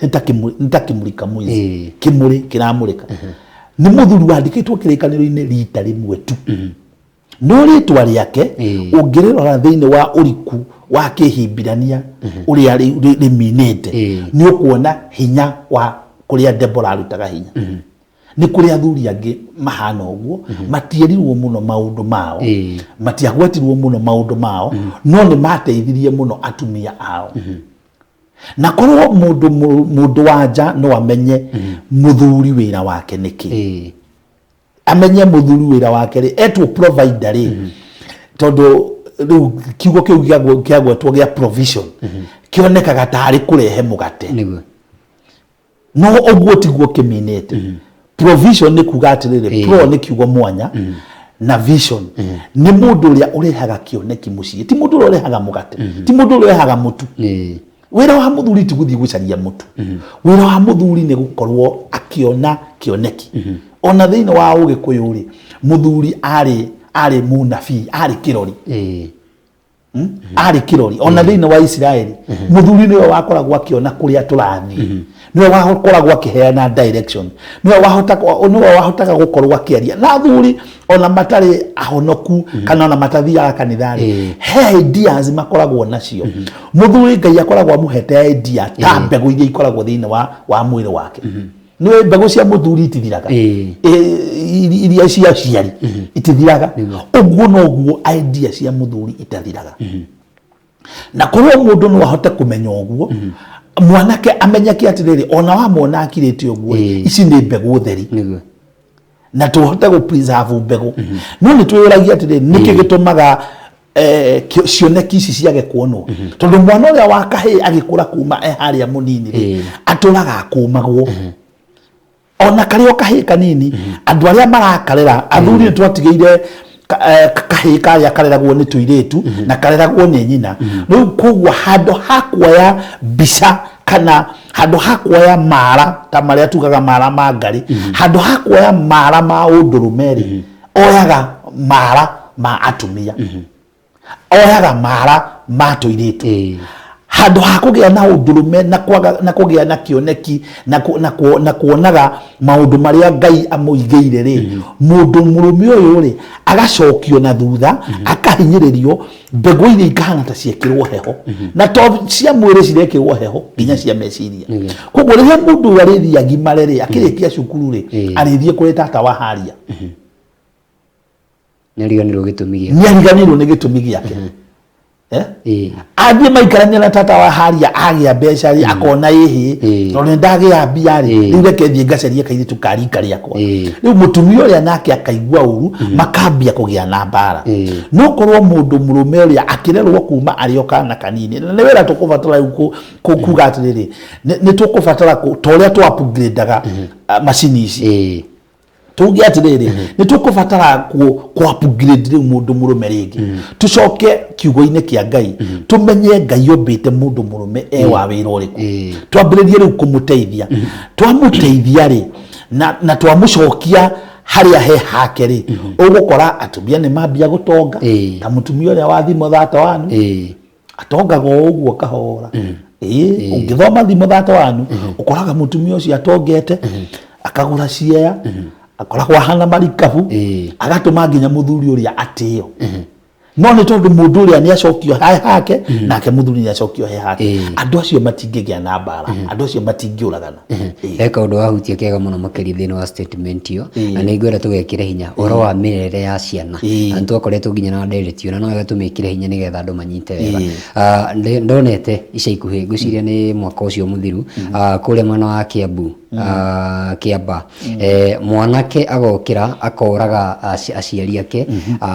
Speaker 3: Nĩ ta kĩmũrĩ kamwizi. Kĩmũrĩ kĩramũrĩka. Nĩ mũthuri wandĩkĩtwo kĩrĩkanĩro-inĩ rita rĩmwe tu. No rĩtwa rĩake ũngĩrĩrora thĩinĩ wa ũriku wa Kĩhibirania ũrĩa rĩminĩte, nĩ ũkuona hinya wa kũrĩa Deborah arutaga hinya. Nĩ kũrĩ athuri angĩ mahana ũguo, matierirwo mũno maũndũ mao, matiagwetirwo mũno maũndũ mao, no nĩ mateithirie mũno atumia ao. Na korwo mũndũ wa nja no amenye mũthuri wĩra wake nĩ kĩ. Amenye mũthuri wĩra wake rĩ, etwo provider rĩ, tondũ rĩu kiugo kĩu kĩagwetwo gĩa provision, kĩonekaga tarĩ kũrehe mũgate. No ũguo tiguo kĩminĩte. Provision nĩ kuga atĩrĩrĩ, pro nĩ kiugo mwanya, na vision nĩ mũndũ ũrĩa ũrehaga kĩoneki mũciĩ, ti mũndũ ũrĩa ũrehaga mũgate, ti mũndũ ũrĩa ũrehaga mũtu. Wĩra wa mũthuri ti gũthiĩ gũcaria mũtu. Wĩra wa mũthuri nĩ gũkorwo akĩona kĩoneki. Ona thĩinĩ wa Ũgĩkũyũ rĩ, mũthuri arĩ mũnabii, arĩ kĩrori. Arĩ kĩrori. Ona thĩinĩ wa Isiraeli, mũthuri nĩwe wakoragwo akĩona kũrĩa tũrathiĩ. Nĩwe wakoragwo akĩheana direction. Nĩwe wahotaga gũkorwo akĩaria. Na athuri ona matarĩ ahonoku kana ona matathiaga kanitha rĩ, he ideas makoragwo nacio. Mũthuri Ngai akoragwo amũhete idea ta mbegũ iria ikoragwo thĩinĩ wa mwĩrĩ wake. Nĩ mbegũ cia mũthuri itithiraga. Iria cia aciari itithiraga. Ũguo noguo idea cia mũthuri itathiraga. Na korwo mũndũ no ahote kũmenya ũguo, mwanake amenyeke atĩrĩrĩ, ona wamwona akirĩte ũguo, ici nĩ mbegũ theri. Na tũhote gũ preserve mbegũ. No nĩ twĩyũragia atĩrĩrĩ, nĩkĩ gĩtũmaga cioneki ici ciage kuonwo? Tondũ mwana ũrĩa wa kahĩĩ agĩkũra kuma e harĩa mũnini rĩ, atũraga akũmagwo. Ona karĩ o kahĩĩ kanini, andũ arĩa marakarera, athuri nĩ twatigĩire kahĩĩ karĩa kareragwo nĩ tũirĩtu na kareragwo nĩ nyina. Rĩu koguo handũ ha kuoya mbica kana Handũ ha kuoya mara ta marĩa tugaga mara ma ngarĩ, handũ ha kuoya mara ma ũndũrũme rĩ, oyaga mara ma atumia, oyaga mara ma tũirĩtu. Handũ ha kũgĩa na ũndũrũme na kwaga na kũgĩa na kĩoneki na na kuonaga maũndũ marĩa Ngai amũigĩire rĩ, mũndũ mũrũme ũyũ rĩ agacokio na thutha, akahinyĩrĩrio, mbegũ iria ikahana ta ciekĩrwo heho, na to cia mwĩrĩ cirekĩrwo heho, nginya cia meciria. Koguo rĩrĩa mũndũ ũyũ arĩthiĩ agimare rĩ, akĩrĩkia cukuru rĩ, arĩthiĩ kũrĩ tata wa haria.
Speaker 2: Nĩariganĩrwo gĩtũmi gĩake.
Speaker 3: Nĩariganĩirwo nĩ gĩtũmi gĩake. Eh? Athiĩ maikarania na tata wa haria, agĩa mbeca rĩ, akona ĩhĩ, tondũ nĩ ndagĩa mbia rĩ, rĩu reke thiĩ ngacarie kairĩtu ka rika rĩakwa. Rĩu mũtumia ũrĩa nake akaigua ũru, makambia kũgĩa na mbara. No korwo mũndũ mũrũme ũrĩa akĩrerwo kuma arĩ o kana kanini, na nĩ wĩra tũkũbatara rĩu kuga atĩrĩrĩ, nĩ tũkũbatara ta ũrĩa tũ upgrade-aga macini ici, tuge atiriri, nĩ tũkũbatara ku upgrade rĩu mũndũ mũrũme rĩngĩ, tũcoke kiugo-inĩ kĩa Ngai, tũmenye Ngai ombĩte mũndũ mũrũme e wa wĩra ũrĩkũ, twambĩrĩrie rĩu kũmũteithia. Twamũteithia rĩ, na twamũcokia harĩa he hake rĩ, ũgũkora atumia nĩ mambia gũtonga, ta mũtumia ũrĩa wa thimo thata wanu, atongaga o ũguo kahora. Ĩĩ, ũngĩthoma thimo thata wanu, ũkoraga mũtumia ũcio atongete, akagũra ciea, akoragwo ahana marikabu, agatũma nginya mũthuri ũrĩa atĩo. No nĩ tondũ mũndũ ũrĩa nĩ acokio he hake, nake mũthuri nĩ acokio he hake, andũ acio matingĩgĩa na mbara, andũ acio matingĩũragana.
Speaker 2: He kaũndũ wahutia kega mũno makĩria thĩinĩ wa statement ĩyo, na nĩ ngwenda tũgekĩre hinya ũhoro wa mĩrerere ya ciana. Na nĩ twakoretwo nginya na ndereti ĩyo, na no wega tũmĩkĩre hinya nĩgetha andũ manyite wega. Ndonete ica ikuhĩ, ngwĩciria nĩ mwaka ũcio mũthiru, kũrĩa mwena wa Kiambu, Kĩamba, mwanake agokĩra akoraga aciari ake,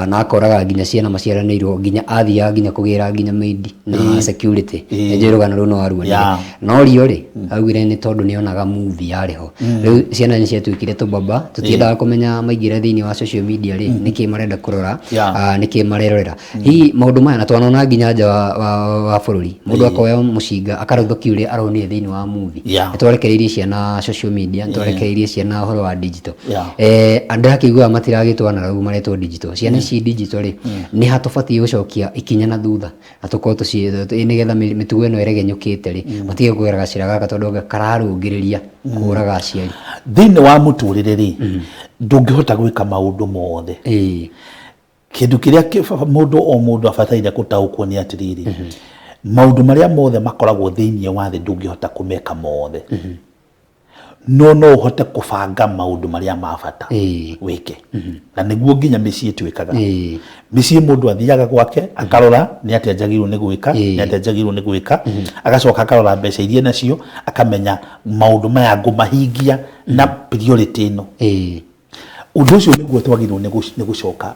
Speaker 2: na akoraga nginya ciana maciaranĩirwo, nginya athiaga nginya kũgĩra nginya maid na security. Nĩnjũĩ rũgano rũu nĩ waruonire. No rio rĩ, augire nĩ tondũ nĩ onaga movie yarĩ ho. Rĩu ciana nĩ ciatuĩkire tũbaba, tũtiendaga kũmenya maingĩra thĩinĩ wa social media rĩ, nĩkĩ marenda kũrora, nĩkĩ marerorera. Hihi maũndũ maya, na twanona nginya nja wa bũrũri, mũndũ akoya mũcinga akarothũkia ũrĩa aronire thĩinĩ wa movie. Nĩ twarekereirie ciana social media, nĩ twarekereirie ciana ũhoro wa digital. Andũ akĩiguaga matiragĩtwo analogue, maretwo digital. Ciana ici digital rĩ, nĩ ha tũbatiĩ gũcokia ikinya na thutha na tũkorwo nĩgetha mĩtugo ĩno ĩregenyũkĩte rĩ, matige kũgera gacĩra gaka, tondũ anga kararũngĩrĩria kũraga aciari?
Speaker 3: Thĩinĩ wa mũtũrĩre rĩ, ndũngĩhota gwĩka maũndũ mothe. Kĩndũ kĩrĩa mũndũ o mũndũ abataire gũtaũkwo nĩ atĩrĩrĩ, maũndũ marĩa mothe makoragwo thĩinĩ wa thĩ ndũngĩhota kũmeka mothe, no no ũhote kũbanga maũndũ marĩa ma bata wĩke. Na nĩguo nginya mĩciĩ twĩkaga. Mĩciĩ mũndũ athiaga gwake akarora nĩ atĩa njagĩrĩirwo nĩ gwĩka, nĩ atĩa njagĩrĩirwo nĩ gwĩka, agacoka akarora mbeca iria enacio, akamenya maũndũ maya ngũmahingia na priority ĩno. Ũndũ ũcio nĩguo twagĩrĩirwo nĩ gũcoka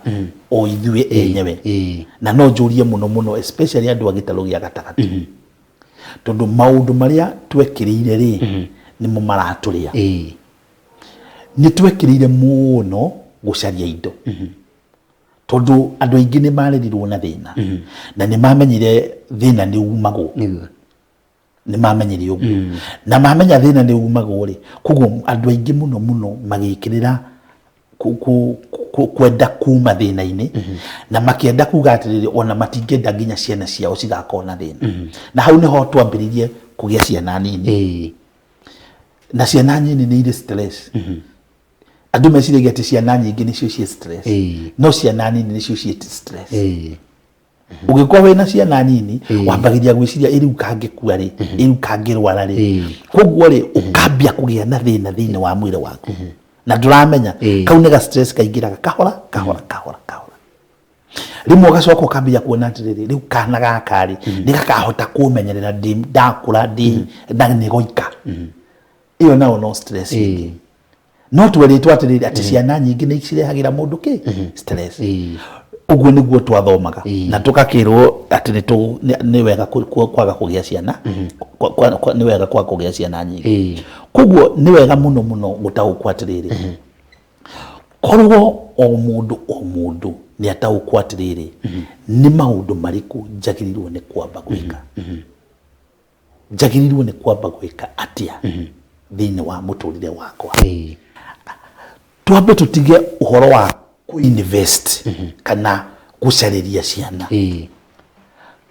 Speaker 3: o ithuĩ enyewe. Na no njũrie mũno mũno especially andũ a gĩtarũ gĩa gatagatĩ, tondũ maũndũ marĩa twekĩrĩire rĩ, nĩmo maratũrĩa. Nĩ twekĩrĩire mũno gũcaria indo, tondũ andũ aingĩ nĩ marerirwo na thĩna, na nĩ mamenyire thĩna nĩ umagwo. Nĩ mamenyire ũguo, na mamenya thĩna nĩ umagwo rĩ, koguo andũ aingĩ mũno mũno magĩkĩrĩra kwenda kuma thĩna-inĩ, na makĩenda kuga atĩrĩrĩ, ona matingĩenda nginya ciana ciao cigakorwo na thĩna. Na hau nĩho twambĩrĩirie kũgĩa ciana nini. Na ciana nini nĩ irĩ stress. Andũ meciragia atĩ ciana nyingĩ nĩcio ciĩ stress, no ciana nini nĩcio ciĩ stress. Ũngĩkorwo wĩna ciana nini, wambagĩria gwĩciria, ĩ rĩu kangĩkua rĩ, ĩ rĩu kangĩrwara rĩ? Koguo rĩ, ũkambia kũgĩa na thĩna thĩinĩ wa mwĩrĩ waku na ndũramenya. Kau nĩ ga stress kaingĩraga kahora kahora kahora kahora. Rĩmwe ũgacoka ũkambia kuona atĩrĩrĩ, rĩu kana gaka rĩ, nĩ gakahota kũmenyerera ndĩ ndakũra ndĩ na nĩ goika? Ĩyo nayo no stress ĩngĩ. No twerĩtwo atĩrĩrĩ, atĩ ciana nyingĩ nĩ cirehagĩra mũndũ kĩ stress. Ũguo nĩguo twathomaga, na tũgakĩrwo atĩ nĩ wega kwaga kũgĩa ciana, nĩ wega kwaga kũgĩa ciana nyingĩ. Koguo nĩ wega mũno mũno gũtaũkwo atĩrĩrĩ, korwo o mũndũ o mũndũ nĩ ataũkwo atĩrĩrĩ, nĩ maũndũ marĩkũ njagĩrĩirwo nĩ kwamba gwĩka. Njagĩrĩirwo nĩ kwamba gwĩka atĩa thĩinĩ wa mũtũrĩre wakwa? Twambe tũtige ũhoro wa kũ-invest kana gũcarĩria ciana.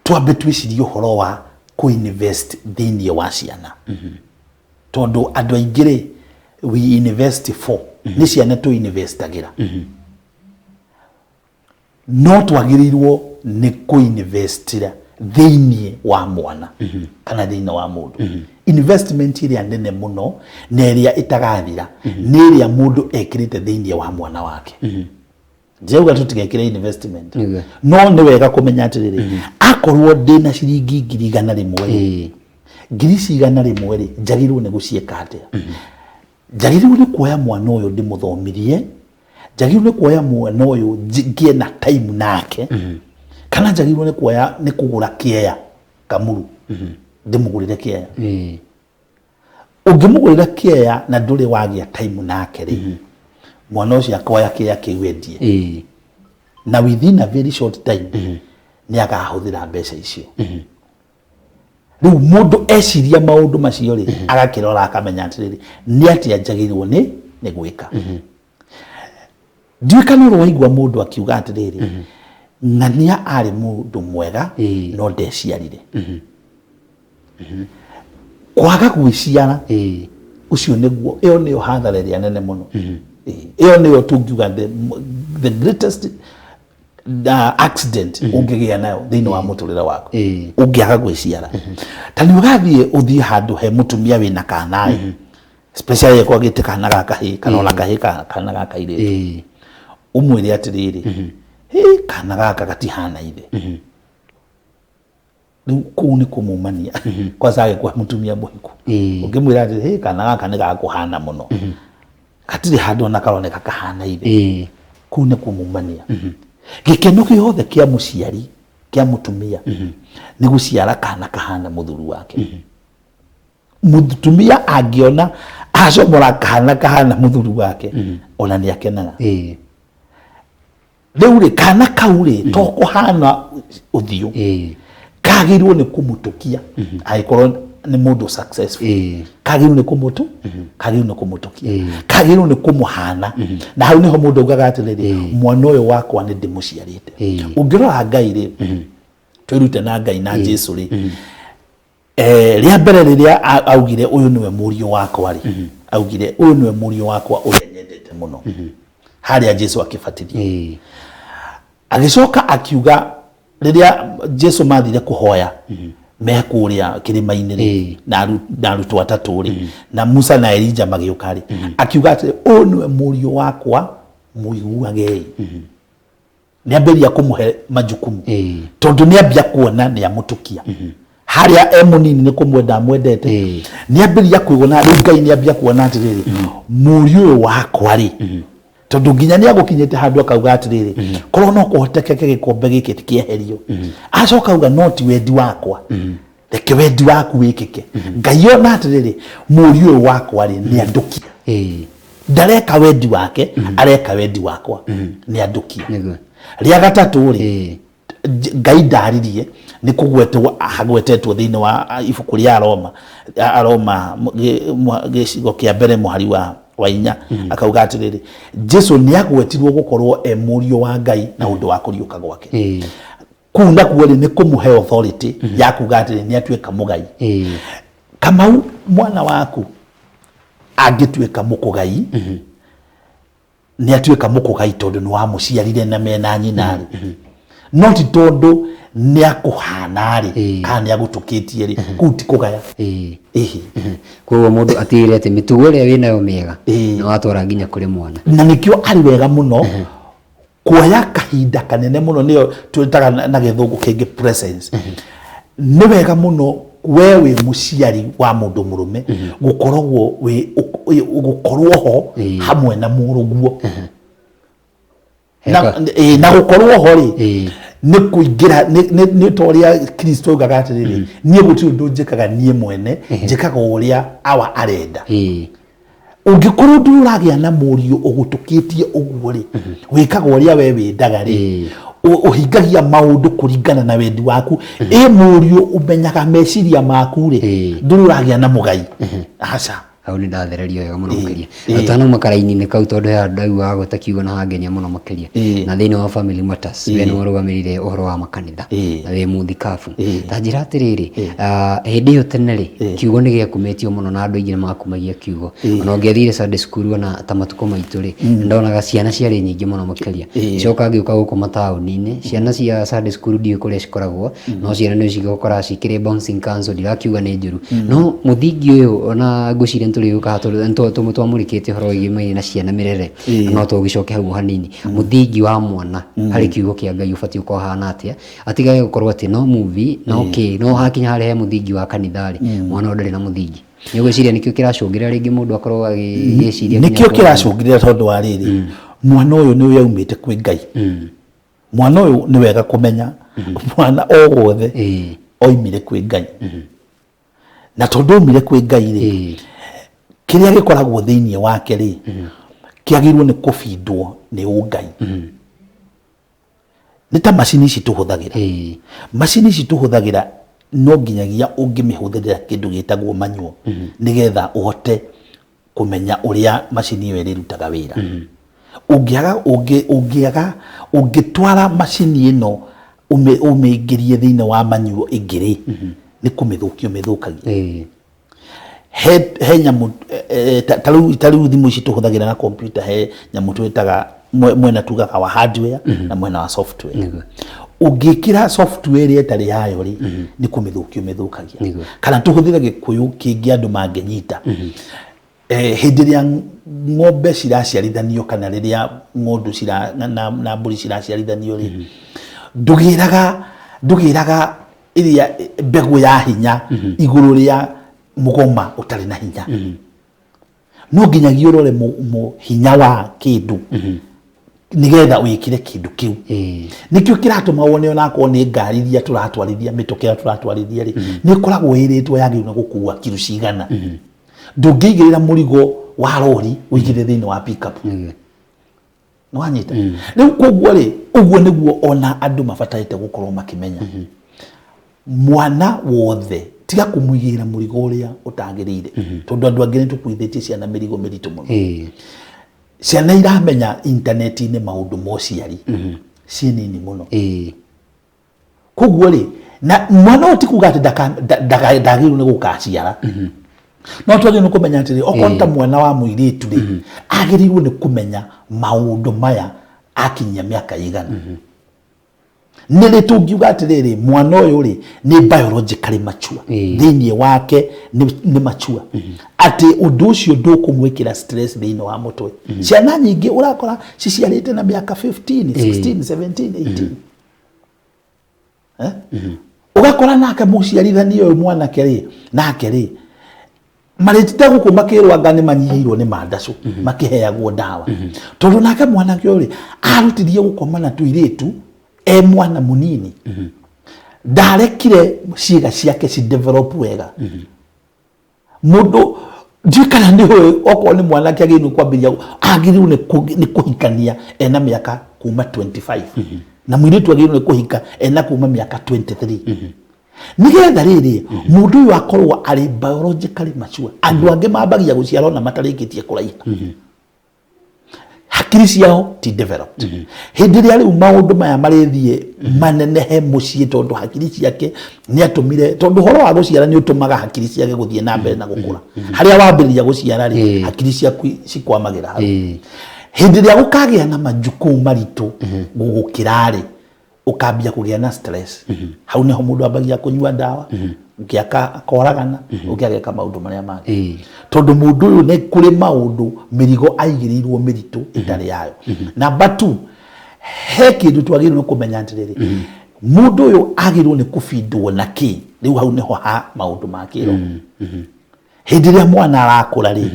Speaker 3: Twambe twĩcirie ũhoro wa kũ-invest thĩinĩ wa ciana, tondũ andũ aingĩ rĩ, we invest for nĩ ciana tũ-investagĩra, no twagĩrĩirwo nĩ kũ-investira thĩinĩ wa mwana kana thĩinĩ wa mũndũ. Investment ĩrĩa nene mũno na ĩrĩa ĩtagathira nĩ ĩrĩa mũndũ ekĩrĩte thĩinĩ wa mwana wake. Ndirauga tũtigekĩre investment, no nĩ wega kũmenya atĩrĩrĩ, akorwo ndĩna ciringi 100,000 rĩ, ngiri ici 100 rĩ, njagĩrĩirwo nĩ gũciĩka atĩa? Njagĩrĩirwo nĩ kuoya mwana ũyũ ndĩmũthomirie, njagĩrĩirwo nĩ kuoya mwana ũyũ ngĩe na time nake, kana njagĩrĩirwo nĩ kuoya nĩ kũgũra kĩeya kamuru, ndĩmũgũrĩre kĩeya? Ũngĩmũgũrĩra kĩeya na ndũrĩ wagĩa time nake rĩ, mwana ũcio akoya kĩeya kĩu endie, na within a very short time nĩ akahũthĩra mbeca icio. Rĩu mũndũ eciria maũndũ macio rĩ, agakĩrora akamenya atĩrĩrĩ, nĩ atĩa njagĩrĩirwo nĩ gwĩka. Ndiũĩ kana ũrĩ waigua mũndũ akiuga atĩrĩrĩ, ng'ania arĩ mũndũ mwega no ndeciarire. Kwaga gwĩciara ũcio nĩguo, ĩyo nĩyo hathara ĩrĩa nene mũno. Ĩyo nĩyo tũngiuga the greatest accident ũngĩgĩa nayo thĩinĩ wa mũtũrĩre waku, ũngĩaga gwĩciara. Ta nĩ ũgathiĩ ũthiĩ handũ he mũtumia wĩna kana ĩ, especially kwagĩte kana ga kahĩĩ kana ona kahĩĩ kana ga kairĩtu, ũmwĩre atĩrĩrĩ, "Hĩ, kana gaka gatihana ithe." Rĩu kũu nĩ kũmumania kwanza agĩkwa mũtumia mũhiku. Ũngĩmwĩra atĩ, "Hĩ, kana gaka nĩ gakũhana mũno, gatirĩ handũ ona karoneka kahana ithe," kũu nĩ kũmumania. Gĩkeno gĩothe kĩa mũciari, kĩa mũtumia, nĩ gũciara kana kahana mũthuri wake. Mũtumia angĩona acomora kana kahana mũthuri wake, ona nĩ akenaga. Rĩu rĩ, kana kau rĩ, to kũhana ũthiũ, kagĩrĩirwo nĩ kũmũtũkia. Angĩkorwo nĩ mũndũ successful, kagĩrĩirwo nĩ kũmũtũ kagĩrĩirwo nĩ kũmũtũkia, kagĩrĩirwo nĩ kũmũhana. Na hau nĩho mũndũ augaga atĩrĩrĩ, mwana ũyũ wakwa nĩ ndĩmũciarĩte. Ũngĩrora Ngai rĩ, twĩrute na Ngai na Jesu rĩ, rĩa mbere rĩrĩa augire ũyũ nĩwe mũriũ wakwa rĩ, augire ũyũ nĩwe mũriũ wakwa ũrĩa nyendete mũno, harĩa Jesu akĩbatithio. Agĩcoka akiuga rĩrĩa Jesu mathire kũhoya me kũrĩa kĩrĩma-inĩ rĩ, na arutwo atatũ rĩ, na Musa na Elija magĩũka rĩ, akiuga atĩ ũyũ nĩwe mũriũ wakwa, mũiguagei. Nĩ ambĩrĩria kũmũhe majukumu, tondũ nĩ ambia kuona nĩ amũtũkia harĩa e mũnini, nĩ kũmwenda amwendete. Nĩ ambĩrĩria kuona rĩu Ngai nĩ ambia kuona atĩrĩrĩ, mũriũ ũyũ wakwa rĩ, tondũ nginya nĩ agũkinyĩte handũ akauga atĩrĩrĩ, korwo no kũhotekeke gĩkombe gĩkĩ kĩeherio. Acoka auga, no ti wendi wakwa, reke wendi waku wĩkĩke. Ngai ona atĩrĩrĩ, mũriũ ũyũ wakwa rĩ, nĩ andũkia. Ndareka wendi wake, areka wendi wakwa, nĩ andũkia. Rĩa gatatũ rĩ, Ngai ndaririe nĩ kũgwetwo hagwetetwo thĩinĩ wa ibuku rĩa Aroma, Aroma gĩcigo kĩa mbere mũhari wa 4, akauga atĩrĩrĩ, Jesu nĩ agwetirwo gũkorwo e mũriũ wa Ngai na ũndũ wa kũriũka gwake. Kũu nakuo rĩ, nĩ kũmũhe authority ya kuga atĩrĩ nĩ atuĩka mũgai. Kamau, mwana waku angĩtuĩka mũkũgai, nĩ atuĩka mũkũgai tondũ nĩ wamũciarire na mena nyina rĩ, no ti tondũ nĩ akũhana rĩ, kana nĩ agũtũkĩtie rĩ. Kũu ti kũgaya. Ĩhĩ.
Speaker 2: Koguo mũndũ atigĩrĩre atĩ mĩtugo ĩrĩa wĩnayo mĩega nĩ watwara nginya kũrĩ mwana.
Speaker 3: Na nĩkĩo arĩ wega mũno kuoya kahinda kanene mũno, nĩyo twĩtaga na gĩthũngũ kĩngĩ presence. Nĩ wega mũno we wĩ mũciari wa mũndũ mũrũme gũkoragwo wĩ gũkorwo ho hamwe na mũrũguo na, na gũkorwo ho rĩ, nĩ kũingĩra nĩ ta ũrĩa Kristo augaga atĩrĩrĩ, niĩ gũtirĩ ũndũ njĩkaga niĩ mwene, njĩkaga o ũrĩa awa arenda. Ũngĩkorwo ndũrĩ ũragĩa na mũriũ ũgũtũkĩtie ũguo rĩ, wĩkaga ũrĩa we wĩndaga rĩ, Ũhingagia maũndũ kũringana na wendi waku. Ĩ mũriũ ũmenyaga meciria maku rĩ, ndũrĩ ũragĩa na mũgai, aca.
Speaker 2: Hau nĩ ndathererio wega mũno makĩria. Ũtanauma karaini-inĩ kau, tondũ he handũ ndaigua wagweta kiugo na hangenia mũno makĩria. Na thĩinĩ wa Family Matters, we nĩwe ũrũgamĩrĩire ũhoro wa makanitha na wĩ mũthikabu. Ta njĩra atĩrĩrĩ, hĩndĩ ĩyo tene rĩ, kiugo nĩ gĩakumĩtio mũno na andũ aingĩ nĩ makumagia kiugo. Ona ũngĩathire Sunday school, ona ta matukũ maitũ rĩ, ndonaga ciana ciarĩ nyingĩ mũno makĩria. Coka ngĩũka gũkũ mataũni-inĩ, ciana cia Sunday school ndiũĩ kũrĩa cikoragwo, no ciana nĩ cigũkora cikĩrĩ bouncing castle. Ndirakiuga nĩ njũru, no mũthingi ũyũ ona ngwĩciria nĩ tũrĩũka tondũ twamũrĩkĩte ũhoro wĩgiĩ na ciana mĩrere. No tũgĩcoke hau hanini, mũthingi wa mwana harĩ kiugo kĩa Ngai ũbatiĩ gũkorwo hana atĩa, atigage gũkorwo atĩ no movie no kĩ, no hakinya harĩa he mũthingi wa kanitha rĩ, mwana ũyũ ndarĩ na mũthingi? Nĩ ũgwĩciria nĩkĩo kĩracũngĩrĩra rĩngĩ mũndũ akorwo agĩciria
Speaker 3: nginya nĩkĩo kĩracũngĩrĩra? Tondũ wa rĩrĩ, mwana ũyũ nĩ aumĩte kwĩ Ngai. Mwana ũyũ, nĩ wega kũmenya, mwana o wothe oimire kwĩ Ngai, na tondũ aumire kwĩ Ngai rĩ, kĩrĩa gĩkoragwo thĩinĩ wake rĩ, kĩagĩrĩirwo nĩ kũbindwo nĩ ũngai. Nĩ ta macini ici tũhũthagĩra. Macini ici tũhũthagĩra, no nginyagia ũngĩmĩhũthĩrĩra kĩndũ gĩtagwo manual nĩgetha ũhote kũmenya ũrĩa macini ĩyo ĩrĩrutaga wĩra. Ũngĩaga ũngĩaga ũngĩtwara macini ĩno ũmĩingĩrie thĩinĩ wa manual ĩngĩ rĩ, nĩ kũmĩthũkia ũmĩthũkagia. He nyamũ ta rĩu thimũ ici tũhũthagĩra na kompiuta, he nyamũ twĩtaga mwena tugaga wa hardware na mwena wa software. Ũngĩkĩra software ĩrĩa ĩtarĩ yayo rĩ, nĩ kũmĩthũkia ũmĩthũkagia. Kana tũhũthĩre Gĩkũyũ kĩngĩ andũ mangĩnyita. Hĩndĩ ĩrĩa ng'ombe ciraciarithanio kana rĩrĩa ng'ondu na mbũri ciraciarithanio rĩ, ndũgĩraga ĩrĩa mbegũ ya hinya igũrũ rĩa mũgoma ũtarĩ na hinya. No nginyagia ũrore hinya wa kĩndũ nĩgetha wĩkĩre kĩndũ kĩu. Nĩkĩo kĩratũma wone onakorwo nĩ ngari iria tũratwarithia, mĩtũkĩ ĩrĩa tũratwarithia rĩ, nĩ ĩkoragwo ĩrĩtwo yagĩrĩirwo nĩ gũkua kiro cigana. Ndũngĩigĩrĩra mũrigo wa rori ũigĩrĩre thĩinĩ wa pickup. Nĩwanyita? Rĩu koguo rĩ, ũguo nĩguo ona andũ mabatarĩte gũkorwo makĩmenya mwana wothe, tiga kũmũigĩrĩra mũrigo ũrĩa ũtagĩrĩire, tondũ andũ angĩ nĩ tũkuithĩtie ciana mĩrigo mĩritũ mũno. Ciana iramenya intaneti-inĩ maũndũ ma ũciari ciĩ nini mũno. Koguo rĩ, na mwana ũyũ ti kuga atĩ ndagĩrĩirwo nĩ gũkaciara, no twagĩrĩirwo nĩ kũmenya atĩrĩ, okorwo nĩ ta mwana wa mũirĩtu rĩ, agĩrĩirwo nĩ kũmenya maũndũ maya akinyia mĩaka ĩigana. Nĩ rĩ tũngiuga atĩrĩrĩ, mwana ũyũ rĩ, nĩ biologically mature? Thĩinĩ wake nĩ mature atĩ ũndũ ũcio ndũkũmwĩkĩra stress thĩinĩ wa mũtwe. Ciana nyingĩ ũrakora ciciarĩte na mĩaka 15, 16, 17, 18. Eh? Ũgakora nake mũciarithania ũyũ mwanake rĩ, nake rĩ, marĩtinda gũkũ makĩrwo anga nĩ manyihĩirwo nĩ mandacũ, makĩheagwo ndawa, tondũ nake mwanake ũyũ rĩ, arutirie gũkoma na tũirĩtu e mwana mũnini, ndarekire ciĩga ciake ci develop wega. Mũndũ ndiũĩ kana nĩ ũĩ, okorwo nĩ mwanake agĩrĩirwo nĩ kwambĩrĩria, agĩrĩirwo nĩ kũhikania ena mĩaka kuma 25, na mũirĩtu agĩrĩirwo nĩ kũhika ena kuma mĩaka 23, nĩgetha rĩrĩ mũndũ ũyũ akorwo arĩ biologically mature. Andũ angĩ mambagia gũciara ona matarĩkĩtie kũraiha, hakiri ciao ti developed. Hĩndĩ ĩrĩa rĩu maũndũ maya marĩthiĩ manenehe mũciĩ, tondũ hakiri ciake nĩ atũmire, tondũ ũhoro wa gũciara nĩ ũtũmaga hakiri ciake gũthiĩ na mbere na gũkũra. Harĩa wambĩrĩria gũciara rĩ, hakiri ciaku cikwamagĩra hau. Hĩndĩ ĩrĩa gũkagĩa na majukumu maritũ gũgũkĩra rĩ, ũkambia kũgĩa na stress. Hau nĩho mũndũ ambagia kũnyua ndawa, ũngĩ akoragana, ũngĩ ageka maũndũ marĩa mangĩ, tondũ mũndũ ũyũ nĩ kũrĩ maũndũ mĩrigo aigĩrĩirwo mĩritũ ĩtarĩ yayo. Number two, he kĩndũ twagĩrĩirwo nĩ kũmenya atĩrĩrĩ, mũndũ ũyũ agĩrĩirwo nĩ kũbindwo na kĩ? Rĩu hau nĩho ha maũndũ ma kĩroho. Hĩndĩ ĩrĩa mwana arakũra rĩ,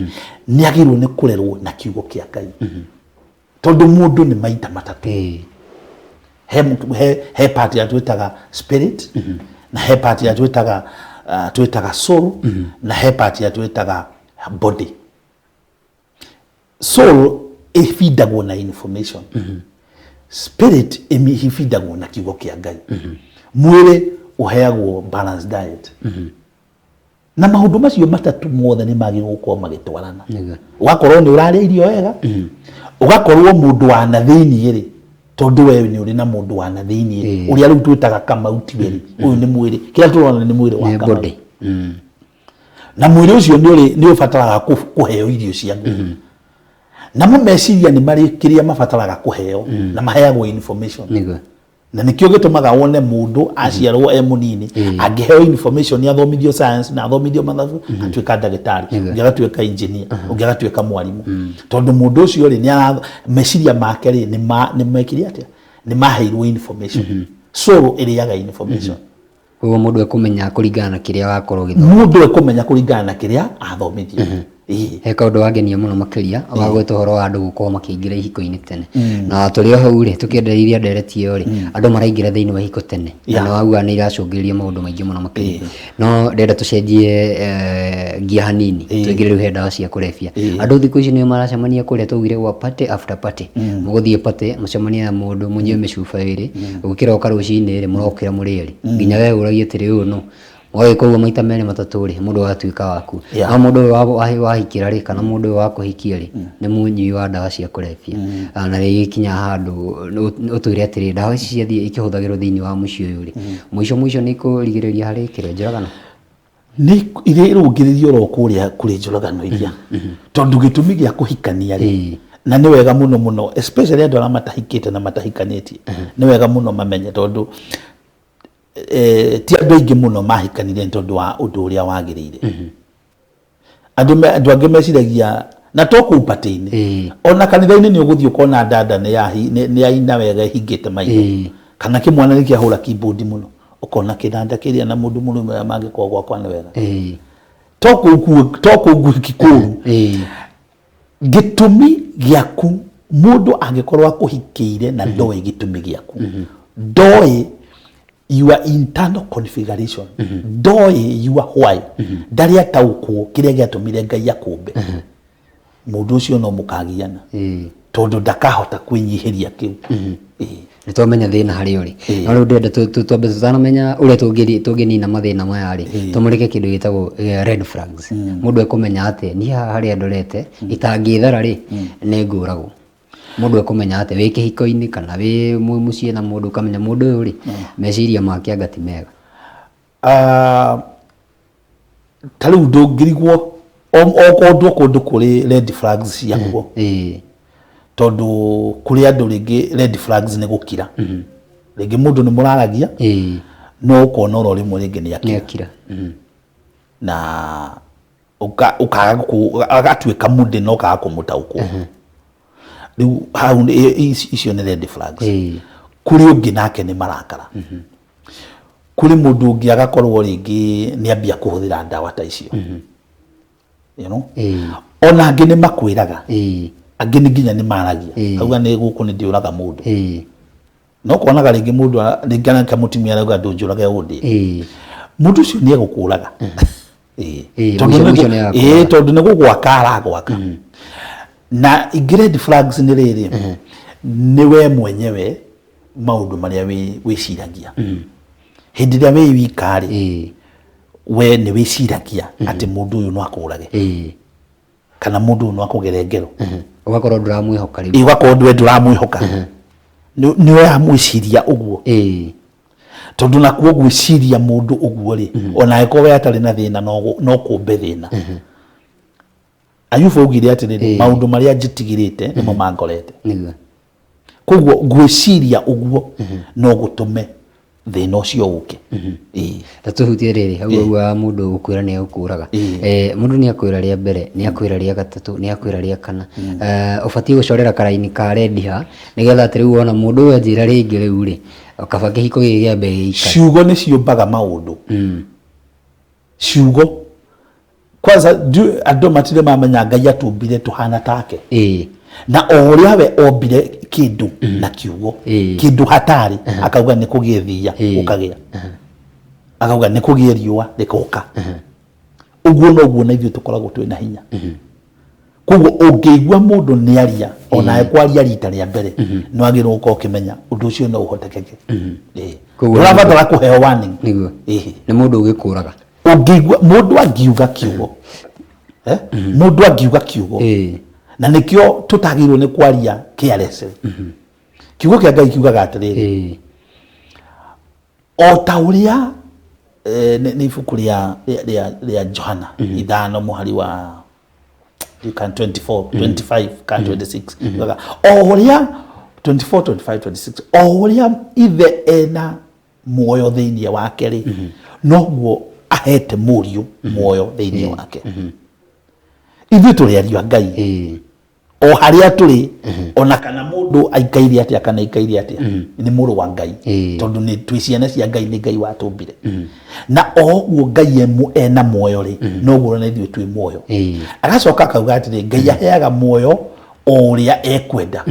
Speaker 3: nĩ agĩrĩirwo nĩ kũrerwo na kiugo kĩa Ngai, tondũ mũndũ nĩ maita matatũ. He part ya twĩtaga spirit, na he part ya twĩtaga soul, na he part ya twĩtaga body. Soul ĩbindagwo na information. Spirit ĩmihibindagwo na kiugo kĩa Ngai. Mwĩrĩ ũheagwo balanced diet. Na maũndũ macio matatũ mothe nĩ magĩrĩirwo gũkorwo magĩtwarana. Ũgakorwo nĩ ũrarĩa irio wega, ũgakorwo mũndũ wa na thĩiniĩ rĩ, tondũ we nĩ ũrĩ na mũndũ wa na thĩiniĩ ũrĩa rĩu twĩtaga Kamau tiwe rĩ, ũyũ nĩ mwĩrĩ, kĩrĩa tũrona nĩ mwĩrĩ wa Kamau. Na mwĩrĩ ũcio nĩ ũrĩ nĩ ũbataraga kũheo irio ciaguo. Namo meciria nĩ marĩ kĩrĩa mabataraga kũheo na maheagwo information. Na nĩkĩo gĩtũmaga wone mũndũ aciarwo e mũnini angĩheo information athomithio science na athomithio mathabu atuĩka ndagĩtarĩ, ũngĩ agatuĩka engineer, ũngĩ agatuĩka mwarimũ. Tondũ mũndũ ũcio rĩ, nĩ meciria make rĩ, nĩ mekire atĩa? Nĩ maheirwo information. Soul ĩrĩaga information.
Speaker 2: Koguo mũndũ ekũmenya kũringana na kĩrĩa wakorwo ũgĩthoma.
Speaker 3: Mũndũ ekũmenya kũringana na kĩrĩa athomithio.
Speaker 2: He kaũndũ wangenia mũno makĩria wa gwĩta ũhoro wa andũ gũkorwo makĩingĩra ihiko-inĩ tene. Na tũrĩ o hau rĩ, tũkĩendereirie ndereti ĩyo rĩ, andũ maraingĩra thĩinĩ wa ihiko tene. Na nĩ wauga nĩ iracũngĩrĩria maũndũ maingĩ mũno makĩria. No ndĩrenda tũcenjie ngia hanini, tũingĩre rĩu he ndawa cia kũrebia. Andũ thikũ ici nĩ maracemania kũrĩa twaugire gwa party after party. Mũgũthiĩ party, mũcemanie na mũndũ, mũnyue mĩcuba ĩrĩ, gũkĩroka rũcinĩ rĩ, mũrokĩra mũrĩ erĩ. Nginya we ũragie atĩrĩ ũyũ nũ? Wagĩka ũguo maita merĩ matatũ rĩ, mũndũ agatuĩka waku. No mũndũ ũyũ wahikĩra rĩ, kana mũndũ ũyũ wakũhikia rĩ, nĩ mũnyui wa ndawa cia kũrebia. Na nĩ ikinyaga handũ ũtwĩre atĩrĩ, ndawa ici ciathiĩ ikĩhũthagĩrwo thĩinĩ wa mũciĩ ũyũ rĩ, mũico mũico nĩ ikũrigĩrĩria harĩ kĩrĩa, njũragano?
Speaker 3: Nĩ irĩrũngĩrĩria oro kũrĩa kũrĩ njũragano iria. Tondũ gĩtũmi gĩa kũhikania rĩ, na nĩ wega mũno mũno, especially andũ arĩa matahikĩte na matahikanĩtie, nĩ wega mũno mamenye tondũ ti andũ aingĩ mũno mahikanire nĩ tondũ wa ũndũ ũrĩa wagĩrĩire. Andũ andũ angĩ meciragia na to kũu party-inĩ, ona kanitha-inĩ nĩ ũgũthiĩ ũkona dada nĩ yaina wega ĩhingĩte maitho, kana kĩmwana nĩ kĩahũra keyboard mũno, ũkona kĩnanda kĩrĩa na mũndũ mũrũme ũrĩa mangĩkorwo gwakwa nĩ wega. To kũu to kũu gwiki kũru. Gĩtũmi gĩaku mũndũ angĩkorwo akũhikĩire na ndoĩ gĩtũmi gĩaku, ndoĩ your internal configuration, ndoĩ your why, ndarĩ ataũkwo kĩrĩa gĩatũmire Ngai akũmbe, mũndũ ũcio no mũkagiana tondũ ndakahota kwĩnyihĩria kĩu.
Speaker 2: Nĩ twamenya thĩna harĩa ũrĩ. No rĩu ndĩrenda twambe tũtanamenya ũrĩa tũngĩnina mathĩna maya rĩ, tũmũrĩke kĩndũ gĩtagwo red flags. Mũndũ ekũmenya atĩa niĩ haha harĩa ndorete itangĩthara rĩ, nĩ ngũragwo. Mũndũ ekũmenya atĩa wĩ kĩhiko-inĩ kana wĩ mũciĩ na mũndũ ũkamenya mũndũ ũyũ rĩ, meciria make anga ti mega.
Speaker 3: Ta rĩu ndũngĩrigwo o kũndũ o kũndũ kũrĩ red flags ciakuo. Tondũ kũrĩ andũ rĩngĩ red flags nĩ gũkira. Rĩngĩ mũndũ nĩ mũraragia no ũkona oro rĩmwe rĩngĩ nĩ akira. Na ũkaga agatuĩka mũndĩ na ũkaga kũmũtaũkwo. Rĩu hau icio nĩ red flags. Kũrĩ ũngĩ nake nĩ marakara. Kũrĩ mũndũ ũngĩ agakorwo rĩngĩ nĩ ambia kũhũthĩra ndawa ta icio. You know? Ona angĩ nĩ makwĩraga. Angĩ nĩ nginya nĩ maragia. Auga nĩ gũkũ nĩ ndĩũraga mũndũ. No konaga rĩngĩ mũndũ rĩngĩ anake mũtumia arauga ndũnjũrage ũndĩe. Mũndũ ũcio nĩ egũkũraga. Tondũ nĩ gũgwaka aragwaka. Na ingĩ red flags nĩ rĩrĩ, nĩ we mwenyewe maũndũ marĩa wĩciragia. Hĩndĩ ĩrĩa wĩ wika rĩ, we nĩ wĩciragia atĩ mũndũ ũyũ no akũrage. Kana mũndũ ũyũ no akũgere ngero.
Speaker 2: Ũgakorwo ndũramwĩhoka rĩu.
Speaker 3: Ũgakorwo we ndũramwĩhoka. Nĩ ũramwĩciria ũguo. Tondũ nakuo gwĩciria mũndũ ũguo rĩ, ona angĩkorwo we atarĩ na thĩna no kũmbe thĩna. Ayubu augire atĩrĩrĩ, maũndũ marĩa njĩtigĩrĩte nĩmo mangorete. Koguo gwĩciria ũguo no gũtũme thĩna ũcio ũke.
Speaker 2: Ta tũhutie rĩrĩ, hau augaga mũndũ gũkwĩra nĩ egũkũraga. Mũndũ nĩ akwĩra rĩa mbere, nĩ akwĩra rĩa gatatũ, nĩ akwĩra rĩa kana. Ũbatiĩ gũcorera karaini ka red ha, nĩgetha atĩ rĩu wona mũndũ ũyũ anjĩra rĩngĩ rĩu rĩ, kaba kĩhiko gĩkĩ kĩambe gĩikare.
Speaker 3: Ciugo nĩ ciũmbaga maũndũ. Ciugo. Kwanza andũ matirĩ mamenya Ngai atũmbire tũhana take. Na o ũrĩa we ombire kĩndũ na kiugo, kĩndũ hatarĩ, akauga nĩ kũgĩe thiia, gũkagĩa. Akauga nĩ kũgĩe riũa, rĩkoka. Ũguo noguo na ithuĩ tũkoragwo twĩna hinya. Koguo ũngĩigua mũndũ nĩ aria onawe kwaria rita rĩa mbere, nĩ wagĩrĩirwo gũkorwo ũkĩmenya ũndũ ũcio no ũhotekeke. Ĩĩ.
Speaker 2: Koguo
Speaker 3: Ndũrabatara kũheo warning.
Speaker 2: Nĩguo.
Speaker 3: Ĩĩ.
Speaker 2: Nĩ mũndũ ũgĩkũraga.
Speaker 3: Ũngĩigua mũndũ angiuga kiugo, eh? Mũndũ angiuga kiugo, na nĩkĩo tũtagĩrĩirwo nĩ kwaria carelessly. Kiugo kĩa Ngai kiugaga atĩrĩrĩ, o ta ũrĩa nĩ ibuku rĩa Johana 5 mũhari wa you can 24 25 can 26, yugaga, o ũrĩa 24 25 26, o ũrĩa ithe ena muoyo thĩinĩ wake rĩ, noguo ahete mũriũ muoyo thĩinĩ wake. Ithuĩ tũrĩ ariũ a Ngai o harĩa tũrĩ, ona kana mũndũ aikaire atĩa kana aikaire atĩa, nĩ mũrũ wa Ngai, tondũ nĩ twĩ ciana cia Ngai, nĩ Ngai watũmbire. Na o ũguo Ngai ena muoyo rĩ, noguo ona ithuĩ twĩ muoyo. Agacoka akauga atĩrĩ, Ngai aheaga muoyo o ũrĩa ekwenda,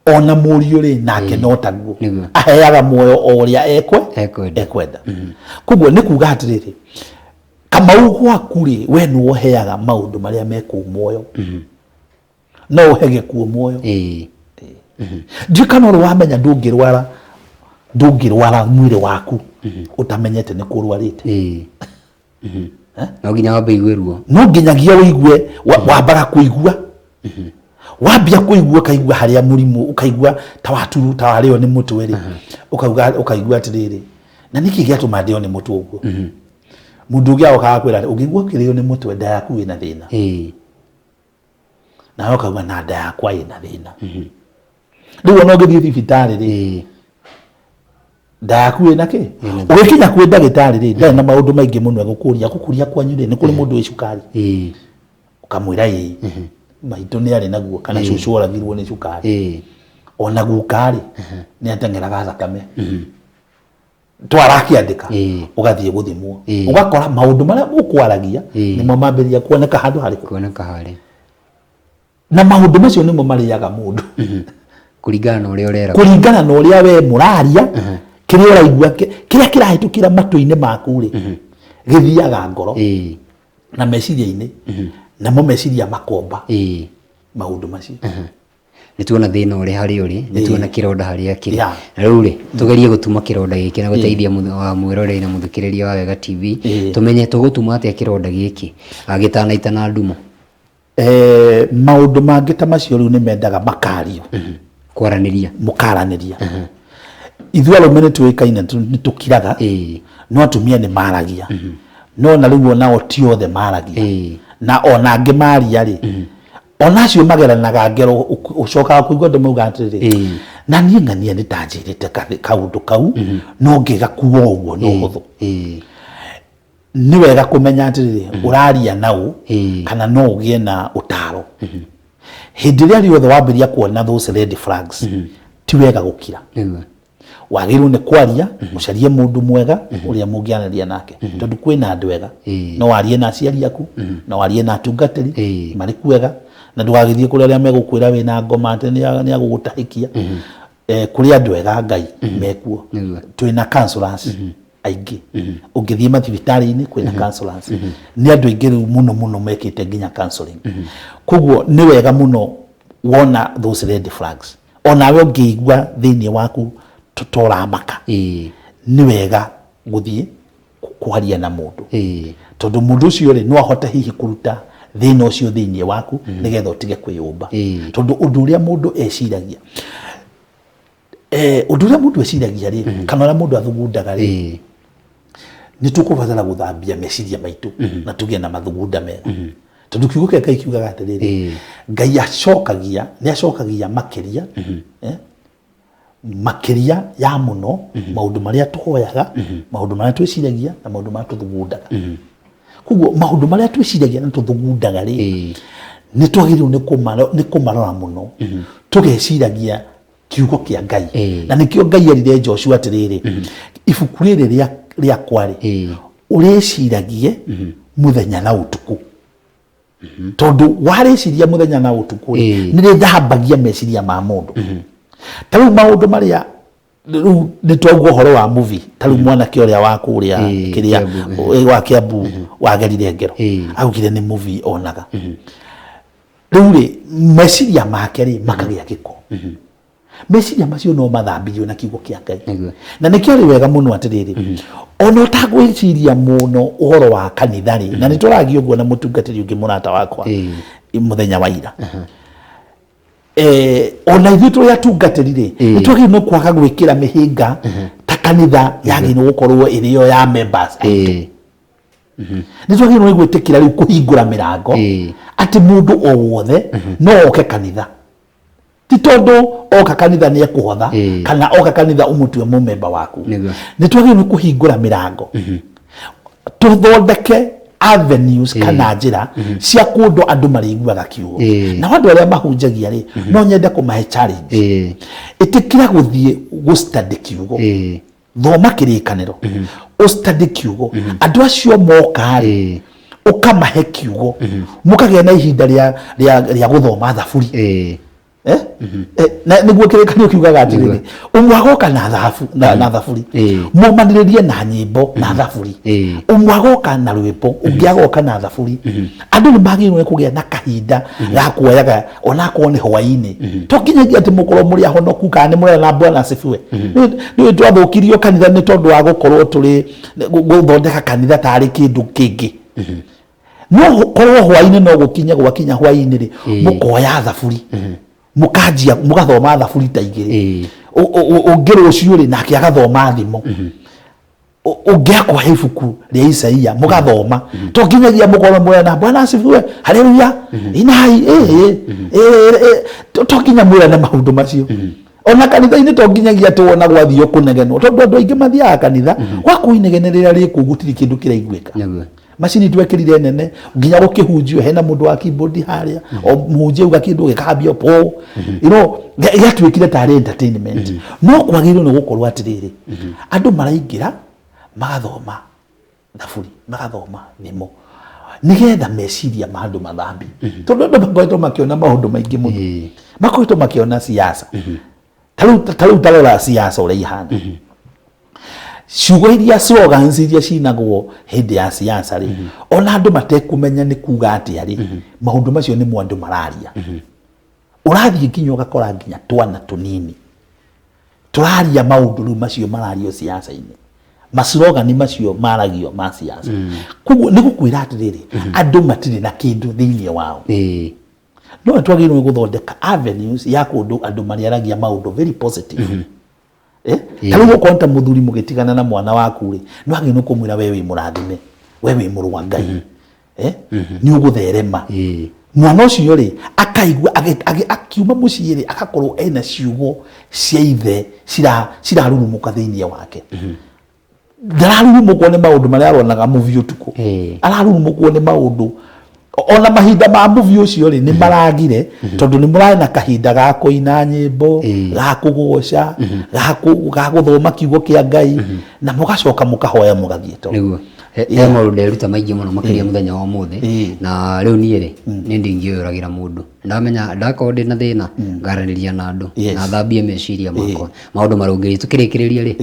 Speaker 3: ona mũriũ rĩ nake no taguo aheaga muoyo o ũrĩa
Speaker 2: ekwenda.
Speaker 3: Ekwenda. Koguo nĩ kuga atĩrĩrĩ, Kamau, gwaku rĩ, we nĩwe ũheaga maũndũ marĩa me kũu muoyo, no ũhe gĩkuũ muoyo. Ndiũĩ kana ũrĩ wamenya ndũngĩrwara mwĩrĩ waku ũtamenyete nĩ kũrwarĩte.
Speaker 2: No nginya wambe igue ruo.
Speaker 3: No nginyagia ũigue, wambaga kũigua, wambia kũigua, ũkaigua harĩa mũrimũ, ũkaigua ta waturu, ta warĩo nĩ mũtwe rĩ, ũkauga, ũkaigua atĩrĩrĩ, na nĩkĩ gĩatũma ndĩo nĩ mũtwe ũguo? Mũndũ ũngĩ agokaga kwĩra atĩ ũngĩigua ũkĩrĩo nĩ mũtwe, nda yaku ĩna thĩna. Nawe ũkauga na nda yakwa ĩna thĩna. Rĩu ona ũngĩthiĩ thibitarĩ rĩ, nda yaku ĩna kĩ?
Speaker 2: Ĩna thĩna.
Speaker 3: Ũgĩkinya kwĩ ndagĩtarĩ rĩ, ndarĩ na maũndũ maingĩ mũno egũkũria. Egũkũria kwanyu rĩ, nĩ kũrĩ mũndũ wĩ cukari? Ũkamwĩra ĩĩ, maitũ nĩ arĩ naguo, kana cũcũ oragirwo nĩ cukari. Ona guka rĩ, nĩ ateng'eraga thakame. Twarakĩandĩka, ũgathiĩ gũthimwo, ũgakora maũndũ marĩa ũkwaragia nĩmo mambĩrĩria kuoneka handũ harĩkũ?
Speaker 2: Kuoneka harĩ.
Speaker 3: Na maũndũ macio nĩmo marĩaga mũndũ.
Speaker 2: Kũringana na ũrĩa ũrera.
Speaker 3: Kũringana na ũrĩa we mũraria, kĩrĩa ũraigua, kĩrĩa kĩrahĩtũkĩra matũ-inĩ maku rĩ, gĩthiaga ngoro na meciria-inĩ, namo meciria makomba maũndũ macio.
Speaker 2: Nĩ tuona thĩna ũrĩa harĩa ũrĩ, nĩ tuona kĩronda harĩa kĩrĩ. Na rĩu rĩ, tũgerie gũtuma kĩronda gĩkĩ na gũteithia wa mwĩroreri na mũthikĩrĩria wa Wega TV, tũmenye tũgũtuma atĩa kĩronda gĩkĩ gĩtanaita na ndumo.
Speaker 3: Maũndũ mangĩ ta macio rĩu nĩ mendaga makario.
Speaker 2: Kwaranĩria.
Speaker 3: Mũkaranĩria. Ithuĩ arũme nĩ tũĩkaine nĩ tũkiraga, no atumia nĩ maragia. No na rĩu onao ti othe maragia. Na ona angĩ maria rĩ, ona acio mageranaga ngero, ũcokaga kũigua andũ mauga atĩrĩrĩ, na niĩ ng'ania nĩ tanjĩrĩte kaũndũ kau, no ngĩgakua ũguo nĩ ũhũthũ. Nĩ wega kũmenya atĩrĩrĩ, ũraria naũ, kana no ũgĩe na ũtaro. Hĩndĩ ĩrĩa rĩothe wambĩrĩria kuona those red flags, ti wega gũkira. Wagĩrĩirwo nĩ kwaria, ũcarie mũndũ mwega ũrĩa mũngĩaranĩria nake, tondũ kwĩna andũ ega. No warie na aciari aku, no warie na atungatĩri marĩ kwega, na ndũgagĩthiĩ kũrĩ arĩa megũkwĩra wĩna ngoma atĩ nĩ agũgũtahĩkia. Kũrĩ andũ ega a Ngai mekuo. Twĩna counselors aingĩ. Ũngĩthiĩ mathibitarĩ-inĩ kwĩna counselors. Nĩ andũ aingĩ rĩu mũno mũno mekĩte nginya counseling. Koguo nĩ wega mũno wona those red flags, onawe ũngĩigua thĩinĩ waku ta ũramaka, nĩ wega gũthiĩ kwaria na mũndũ, tondũ mũndũ ũcio rĩ, no ahote hihi kũruta thĩna ũcio thĩinĩ waku nĩgetha ũtige kwĩyũmba. Tondũ ũndũ ũrĩa mũndũ eciragia, ũndũ ũrĩa mũndũ eciragia rĩ, kana ũrĩa mũndũ athugundaga rĩ, nĩ tũkũbatara gũthambia meciria maitũ na tũgĩe na mathugunda mega, tondũ kiugo kĩa Ngai kiugaga atĩrĩrĩ, Ngai acokagia, nĩ acokagia makĩria, makĩria ya mũno maũndũ marĩa tũhoyaga, maũndũ marĩa twĩciragia na maũndũ marĩa tũthugundaga. Koguo maũndũ marĩa twĩciragia na tũthugundaga rĩ, nĩ twagĩrĩirwo nĩ kũmarora mũno, tũgeciragia kiugo kĩa Ngai. Na nĩkĩo Ngai erire Joshua atĩrĩrĩ, ibuku rĩrĩ rĩakwa rĩ, ũrĩciragie mũthenya na ũtukũ, tondũ warĩciria mũthenya na ũtukũ rĩ, nĩ rĩthambagia meciria ma mũndũ. Ta rĩu maũndũ marĩa rĩu nĩ twaigua ũhoro wa movie, ta rĩu mwanake ũrĩa wa kũrĩa kĩrĩa
Speaker 2: Kiambu,
Speaker 3: wa Kiambu wagerire ngero, augire nĩ movie onaga. Rĩu rĩ, meciria make rĩ makagĩa gĩko. Meciria macio no mathambirio na kiugo kĩa Ngai. Na nĩkĩo arĩ wega mũno atĩrĩrĩ, ona ũtagwĩciria mũno ũhoro wa kanitha rĩ, na nĩ tũragia ũguo na mũtungatĩri ũngĩ mũrata wakwa mũthenya wa ira, ona ithuĩ tũrĩ atungatĩri rĩ, nĩ twagĩrĩirwo nĩ kwaga gwĩkĩra mĩhĩnga ta kanitha yagĩrĩirwo gũkorwo ĩrĩ yo ya members aitũ. Nĩ twagĩrĩirwo nĩ gwĩtĩkĩra rĩu kũhingũra mĩrango atĩ mũndũ o wothe no oke kanitha. Ti tondũ oka kanitha nĩ ekũhotha, kana oka kanitha ũmũtue mũmemba waku. Nĩ twagĩrĩirwo nĩ kũhingũra mĩrango, tũthondeke avenues kana njĩra cia kũndũ andũ marĩiguaga kiugo. Nao andũ arĩa mahunjagia rĩ, no nyende kũmahe challenge. Ĩtĩkĩra gũthiĩ gũ-study kiugo, thoma kĩrĩkanĩro, ũstudy kiugo. Andũ acio moka rĩ, ũkamahe kiugo, mũkagĩa na ihinda rĩa gũthoma thaburi. Eh? Na nĩguo kĩrĩkanĩro kiugaga atĩrĩrĩ, ũmwe agoka na thahabu na thaburi, mũmanĩrĩrie na nyĩmbo na thaburi. Ũmwe agoka na rwĩmbo, ũngĩ agoka na thaburi. Andũ nĩ magĩrĩirwo nĩ kũgĩa na kahinda ga kuoyaga, onakorwo nĩ hwaĩ-inĩ. To nginyagia atĩ mũkorwo mũrĩ ahonoku kana nĩ mũrera na Bwana asifiwe. Nĩ twathũkirio kanitha nĩ tondũ wa gũkorwo tũrĩ gũthondeka kanitha tarĩ kĩndũ kĩngĩ. No korwo hwaĩ-inĩ no gũkinye gwakinya hwaĩ-inĩ rĩ, mũkoya thaburi, mũkanjia mũgathoma thaburi ta igĩrĩ. Ũngĩ rũciũ rĩ, nake agathoma thimo. Ũngĩ akoya ibuku rĩa Isaia mũgathoma. To nginyagia mũkorwo mwĩrana Bwana asifiwe, haleluya, inai, to nginya mwĩrane maũndũ macio. Ona kanitha-inĩ to nginyagia atĩ wona gwathiĩ kũnegenwo, tondũ andũ aingĩ mathiaga kanitha gwakorwo inegene rĩrĩa rĩ kũu gũtirĩ kĩndũ kĩraiguĩka. Macini twekĩrire nene nginya gũkĩhunjio, hena mũndũ wa keyboard harĩa, o mũhunjia auga kĩndũ gĩkambia po, gĩatuĩkire tarĩ entertainment. No kwagĩrĩirwo nĩ gũkorwo atĩrĩrĩ, andũ maraingĩra magathoma thaburi, magathoma thimo, nĩgetha meciria ma andũ mathambio. Tondũ andũ makoretwo makĩona maũndũ maingĩ mũno, makoretwo makĩona siasa. Ta rĩu tarora siasa ũrĩa ihana, ciugo iria, slogans iria cinagwo hĩndĩ ya siasa rĩ, ona andũ matekũmenya nĩ kuga atĩa rĩ, maũndũ macio nĩmo andũ mararia. Ũrathiĩ nginya ũgakora nginya twana tũnini tũraria maũndũ rĩu macio marario siasa-inĩ, maslogani macio maragio ma siasa. Koguo nĩ gũkwĩra atĩrĩrĩ, andũ matirĩ na kĩndũ thĩinĩ wao. No nĩ twagĩrĩirwo nĩ gũthondeka avenues ya kũndũ andũ marĩaragia maũndũ very positive. Ta rĩu okorwo nĩ ta mũthuri mũgĩtigana na mwana waku rĩ, nĩ wagĩrĩirwo nĩ kũmwĩra, "We wĩ mũrathime, we wĩ mũrũ wa Ngai, nĩ ũgũtherema." Mwana ũcio rĩ, akaigua akiuma mũciĩ rĩ, agakorwo ena ciugo cia ithe cirarurumũka thĩinĩ wake. Ndararurumũkwo nĩ maũndũ marĩa aronaga movie ũtukũ, ararurumũkwo nĩ maũndũ ona mahinda ma movie ũcio rĩ, nĩ maragire, tondũ nĩ mũrarĩ na kahinda ga kũina nyĩmbo, ga kũgoca, ga gũthoma kiugo kĩa Ngai, na mũgacoka mũkahoya, mũgathiĩ toro.
Speaker 2: Nĩguo. He maũndũ nderuta maingĩ mũno makĩria mũthenya wa ũmũthĩ. Na rĩu niĩ rĩ, nĩ ndingĩũragĩra mũndũ. Ndamenya ndakorwo ndĩ na thĩna, ngaranĩria na andũ na thambie meciria makwa, maũndũ marũngĩrĩrie. Tũkĩrĩkĩrĩria rĩ,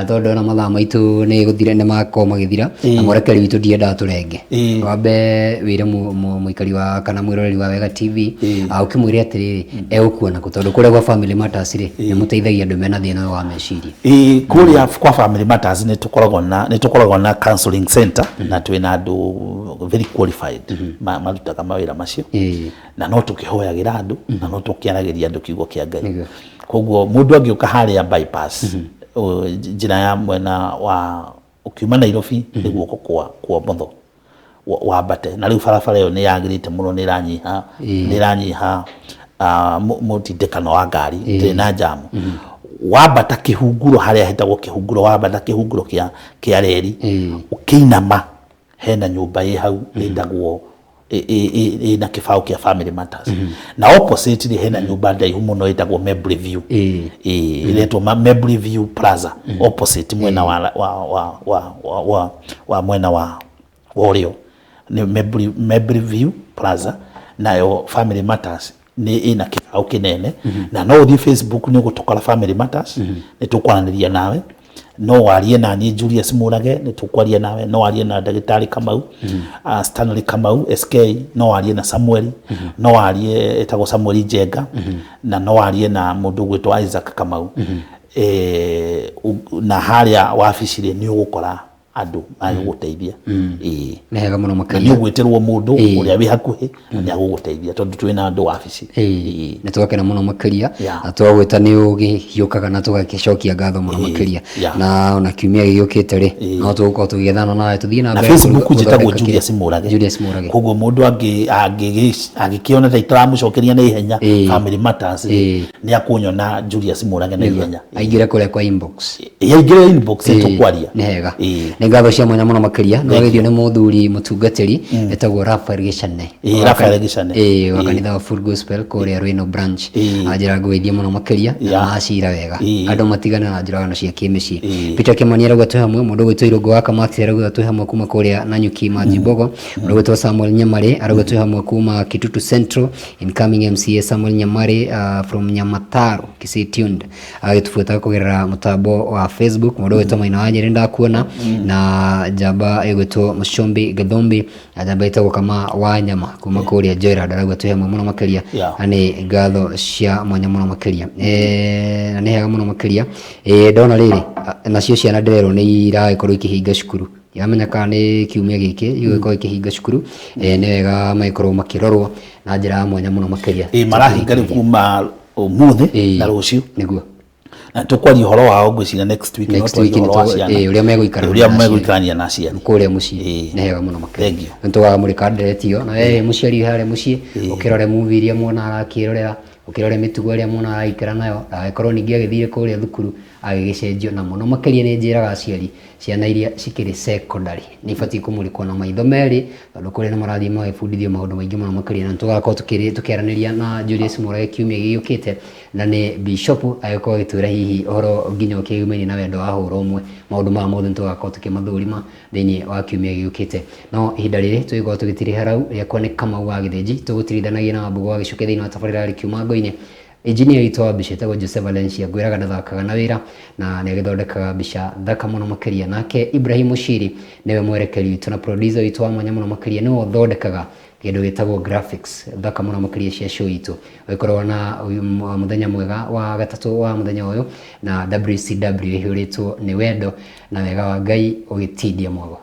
Speaker 2: tondũ ndona mathaa maitũ nĩ gũthira nĩ makorwo magĩthira, na mwerekeri witũ ndiendaga tũrenge, wambe wĩre mũikari wa kana mwĩroreri wa Wega TV, ũkĩmwĩre atĩrĩrĩ, egũkuona kũ, tondũ kũrĩa gwa Family Matters rĩ, nĩ mũteithagia andũ mena thĩna ũyũ wa meciria.
Speaker 3: Ĩĩ, kũrĩa kwa Family Matters nĩ tũkoragwo na counseling center, na twĩna andũ very qualified marutaga mawĩra macio. Na no tũkĩhoyagĩra andũ, na no tũkĩaragĩria andũ kiugo kĩa Ngai. Koguo mũndũ angĩũka harĩa bypass, njĩra ya mwena wa ũkiuma Nairobi, nĩ guoko kwa ũmotho wambate, na rĩu barabara ĩyo nĩ yagĩrĩte mũno, nĩ ĩranyiha mũtindĩkano wa ngari, ndĩrĩ na jamu. Wambata kĩhunguro harĩa hetagwo kĩhunguro, wambata kĩhunguro kĩa reri, ũkĩinama hena nyũmba ĩ hau ĩtagwo ĩna kĩbaũ kĩa Family Matters, na opposite rĩ, hena nyũmba ndaihu mũno ĩtagwo Memory View. Ĩretwo Memory View Plaza, opposite mwena wa wa wa wa wa wa wa mwena wa ũrĩo nĩ Memory View Plaza. Nayo Family Matters nĩ ĩna kĩbaũ kĩnene, na no ũthiĩ Facebook nĩ ũgũtũkora Family Matters, nĩ tũkwaranĩria nawe. No warie na niĩ Julius Mũrage, nĩ tũkwaria nawe. No warie na ndagĩtarĩ Kamau, Stanley Kamau SK, no warie na Samuel, no warie etagwo Samuel Njenga, na no warie na mũndũ ũgwĩtwo Isaac Kamau. Na harĩa wabici rĩ, nĩ ũgũkora andũ magĩgũteithia. Ĩĩ.
Speaker 2: Nĩ hega mũno
Speaker 3: Na nĩ
Speaker 2: makĩria.
Speaker 3: ũgwĩtĩrwo mũndũ ũrĩa wĩ hakuhĩ na nĩ agũgũteithia tondũ twĩna andũ wabici.
Speaker 2: Ĩĩ, nĩ twakena mũno makĩria na twagwĩta nĩ ũgĩhiũkaga na tũgagĩcokia ngatho mũno makĩria. Na ona kiumia gĩgĩũkĩte rĩ, no tũgũkorwo tũgĩethana nawe tũthiĩ na
Speaker 3: Na
Speaker 2: mbere
Speaker 3: Facebook njĩtagwo
Speaker 2: gũthondeka
Speaker 3: Julius Mũrage.
Speaker 2: Julius Mũrage.
Speaker 3: Koguo mũndũ angĩkĩona ta itaramũcokeria na ihenya Family Matters rĩ, nĩ akũnyona Julius Mũrage na ihenya.
Speaker 2: Aingĩre kũrĩa kwa inbox.
Speaker 3: Yaingĩre inbox tũkwaria.
Speaker 2: Nĩ hega. Nĩ ngatho cia mwanya mũno makĩria. Nĩ wagethio nĩ mũthuri mũtungatĩri etagwo Raphael Gĩcane.
Speaker 3: Raphael Gĩcane.
Speaker 2: Wa kanitha wa Full Gospel kũrĩa Rwĩno branch. Anjĩra ngũgeithie mũno makĩria na macira wega. Andũ matigane na njũragano cia kĩmĩciĩ. Peter Kĩmani arauga twĩ hamwe, mũndũ ũgwĩtwo Irũngũ wa Kamathi arauga twĩ hamwe kuma kũrĩa Nanyuki Majimbogo. Mũndũ ũgwĩtwo Samuel Nyamarĩ arauga twĩ hamwe kuma Kitutu Central. Incoming MCA Samuel Nyamari from Nyamataro Kisii tuned agĩtũbuata kũgerera mũtambo wa Facebook. Mũndũ ũgwĩtwo Maina wa Nyeri ndakuona, na njamba ĩgwĩtwo Mũcombi Gathombi na njamba ĩtagwo Kama wa Nyama kuma kũrĩa Joyland arauga twĩ hamwe mũno makĩria. Na nĩ ngatho cia mwanya mũno makĩria. Na nĩ hega mũno makĩria. Ndona rĩrĩ, nacio ciana ndĩrerwo nĩ iragĩkorwo ikĩhinga cukuru, ndiramenya kana nĩ kiumia gĩkĩ igũgĩkorwo ikĩhinga cukuru. Nĩ wega magĩkorwo makĩrorwo na njĩra ya mwanya mũno makĩria.
Speaker 3: Ĩĩ, marahinga rĩu kuma ũmũthĩ na rũciũ.
Speaker 2: Nĩguo.
Speaker 3: Na tũkwaria ũhoro wao ngwĩciria next week. No
Speaker 2: Next
Speaker 3: twarie
Speaker 2: week
Speaker 3: ũhoro wa ciana,
Speaker 2: ũrĩa megũikarania
Speaker 3: ũrĩa
Speaker 2: na aciari.
Speaker 3: Megũikarania na aciari
Speaker 2: kũrĩa mũciĩ. Nĩ hega mũno makĩria.
Speaker 3: Thank you.
Speaker 2: Nĩ tũgamũrĩka nderetio na we mũciari wĩ harĩa mũciĩ, ũkĩrore movie iria mwana arakĩrorera, ũkĩrore mĩtugo ĩrĩa mwana araikara nayo, ndagagĩkorwo ningĩ agĩthire kũrĩa thukuru agĩgĩcenjio. Na mũno makĩria nĩ njĩraga aciari, ciana iria cikĩrĩ secondary nĩ ibatiĩ kũmũrĩkwo na maitho merĩ, tondũ kũrĩa nĩ marathiĩ magĩbundithio maũndũ maingĩ mũno makĩria. Na nĩ tũgakorwo tũkĩaranĩria na Julius Mũrage kiumia gĩgĩũkĩte, na nĩ bishop agĩkorwo agĩtwĩra hihi ũhoro nginya ũkĩgimainie na wendo wa hũra ũmwe. Maũndũ maya mothe nĩ tũgakorwo tũkĩmathũrima thĩinĩ wa kiumia gĩũkĩte, no ihinda rĩrĩ tũgĩkorwo tũgĩtirĩha rau rĩakwa nĩ Kamau wa Gĩthĩnji, tũgũtirithanagia na Wambũgũ wa Gĩcuke thĩinĩ wa tabarĩra ya Rĩkiuma Ngo-inĩ. Engineer witũ wa mbica etagwo Jose Valencia, ngwĩraga ndathakaga na wĩra na nĩ agĩthondekaga mbica thaka mũno makĩria. Nake Ibrahim Mushiri nĩwe mwerekeri witũ na producer witũ wa mwanya mũno makĩria, nĩwe ũthondekaga kĩndũ gĩtagwo graphics thaka mũno makĩria cia show itũ. Ũgĩkorwo na mũthenya mwega wa gatatũ wa mũthenya ũyũ, na WCW ĩhũrĩtwo nĩ wendo na wega wa Ngai ũgĩtindia mwago.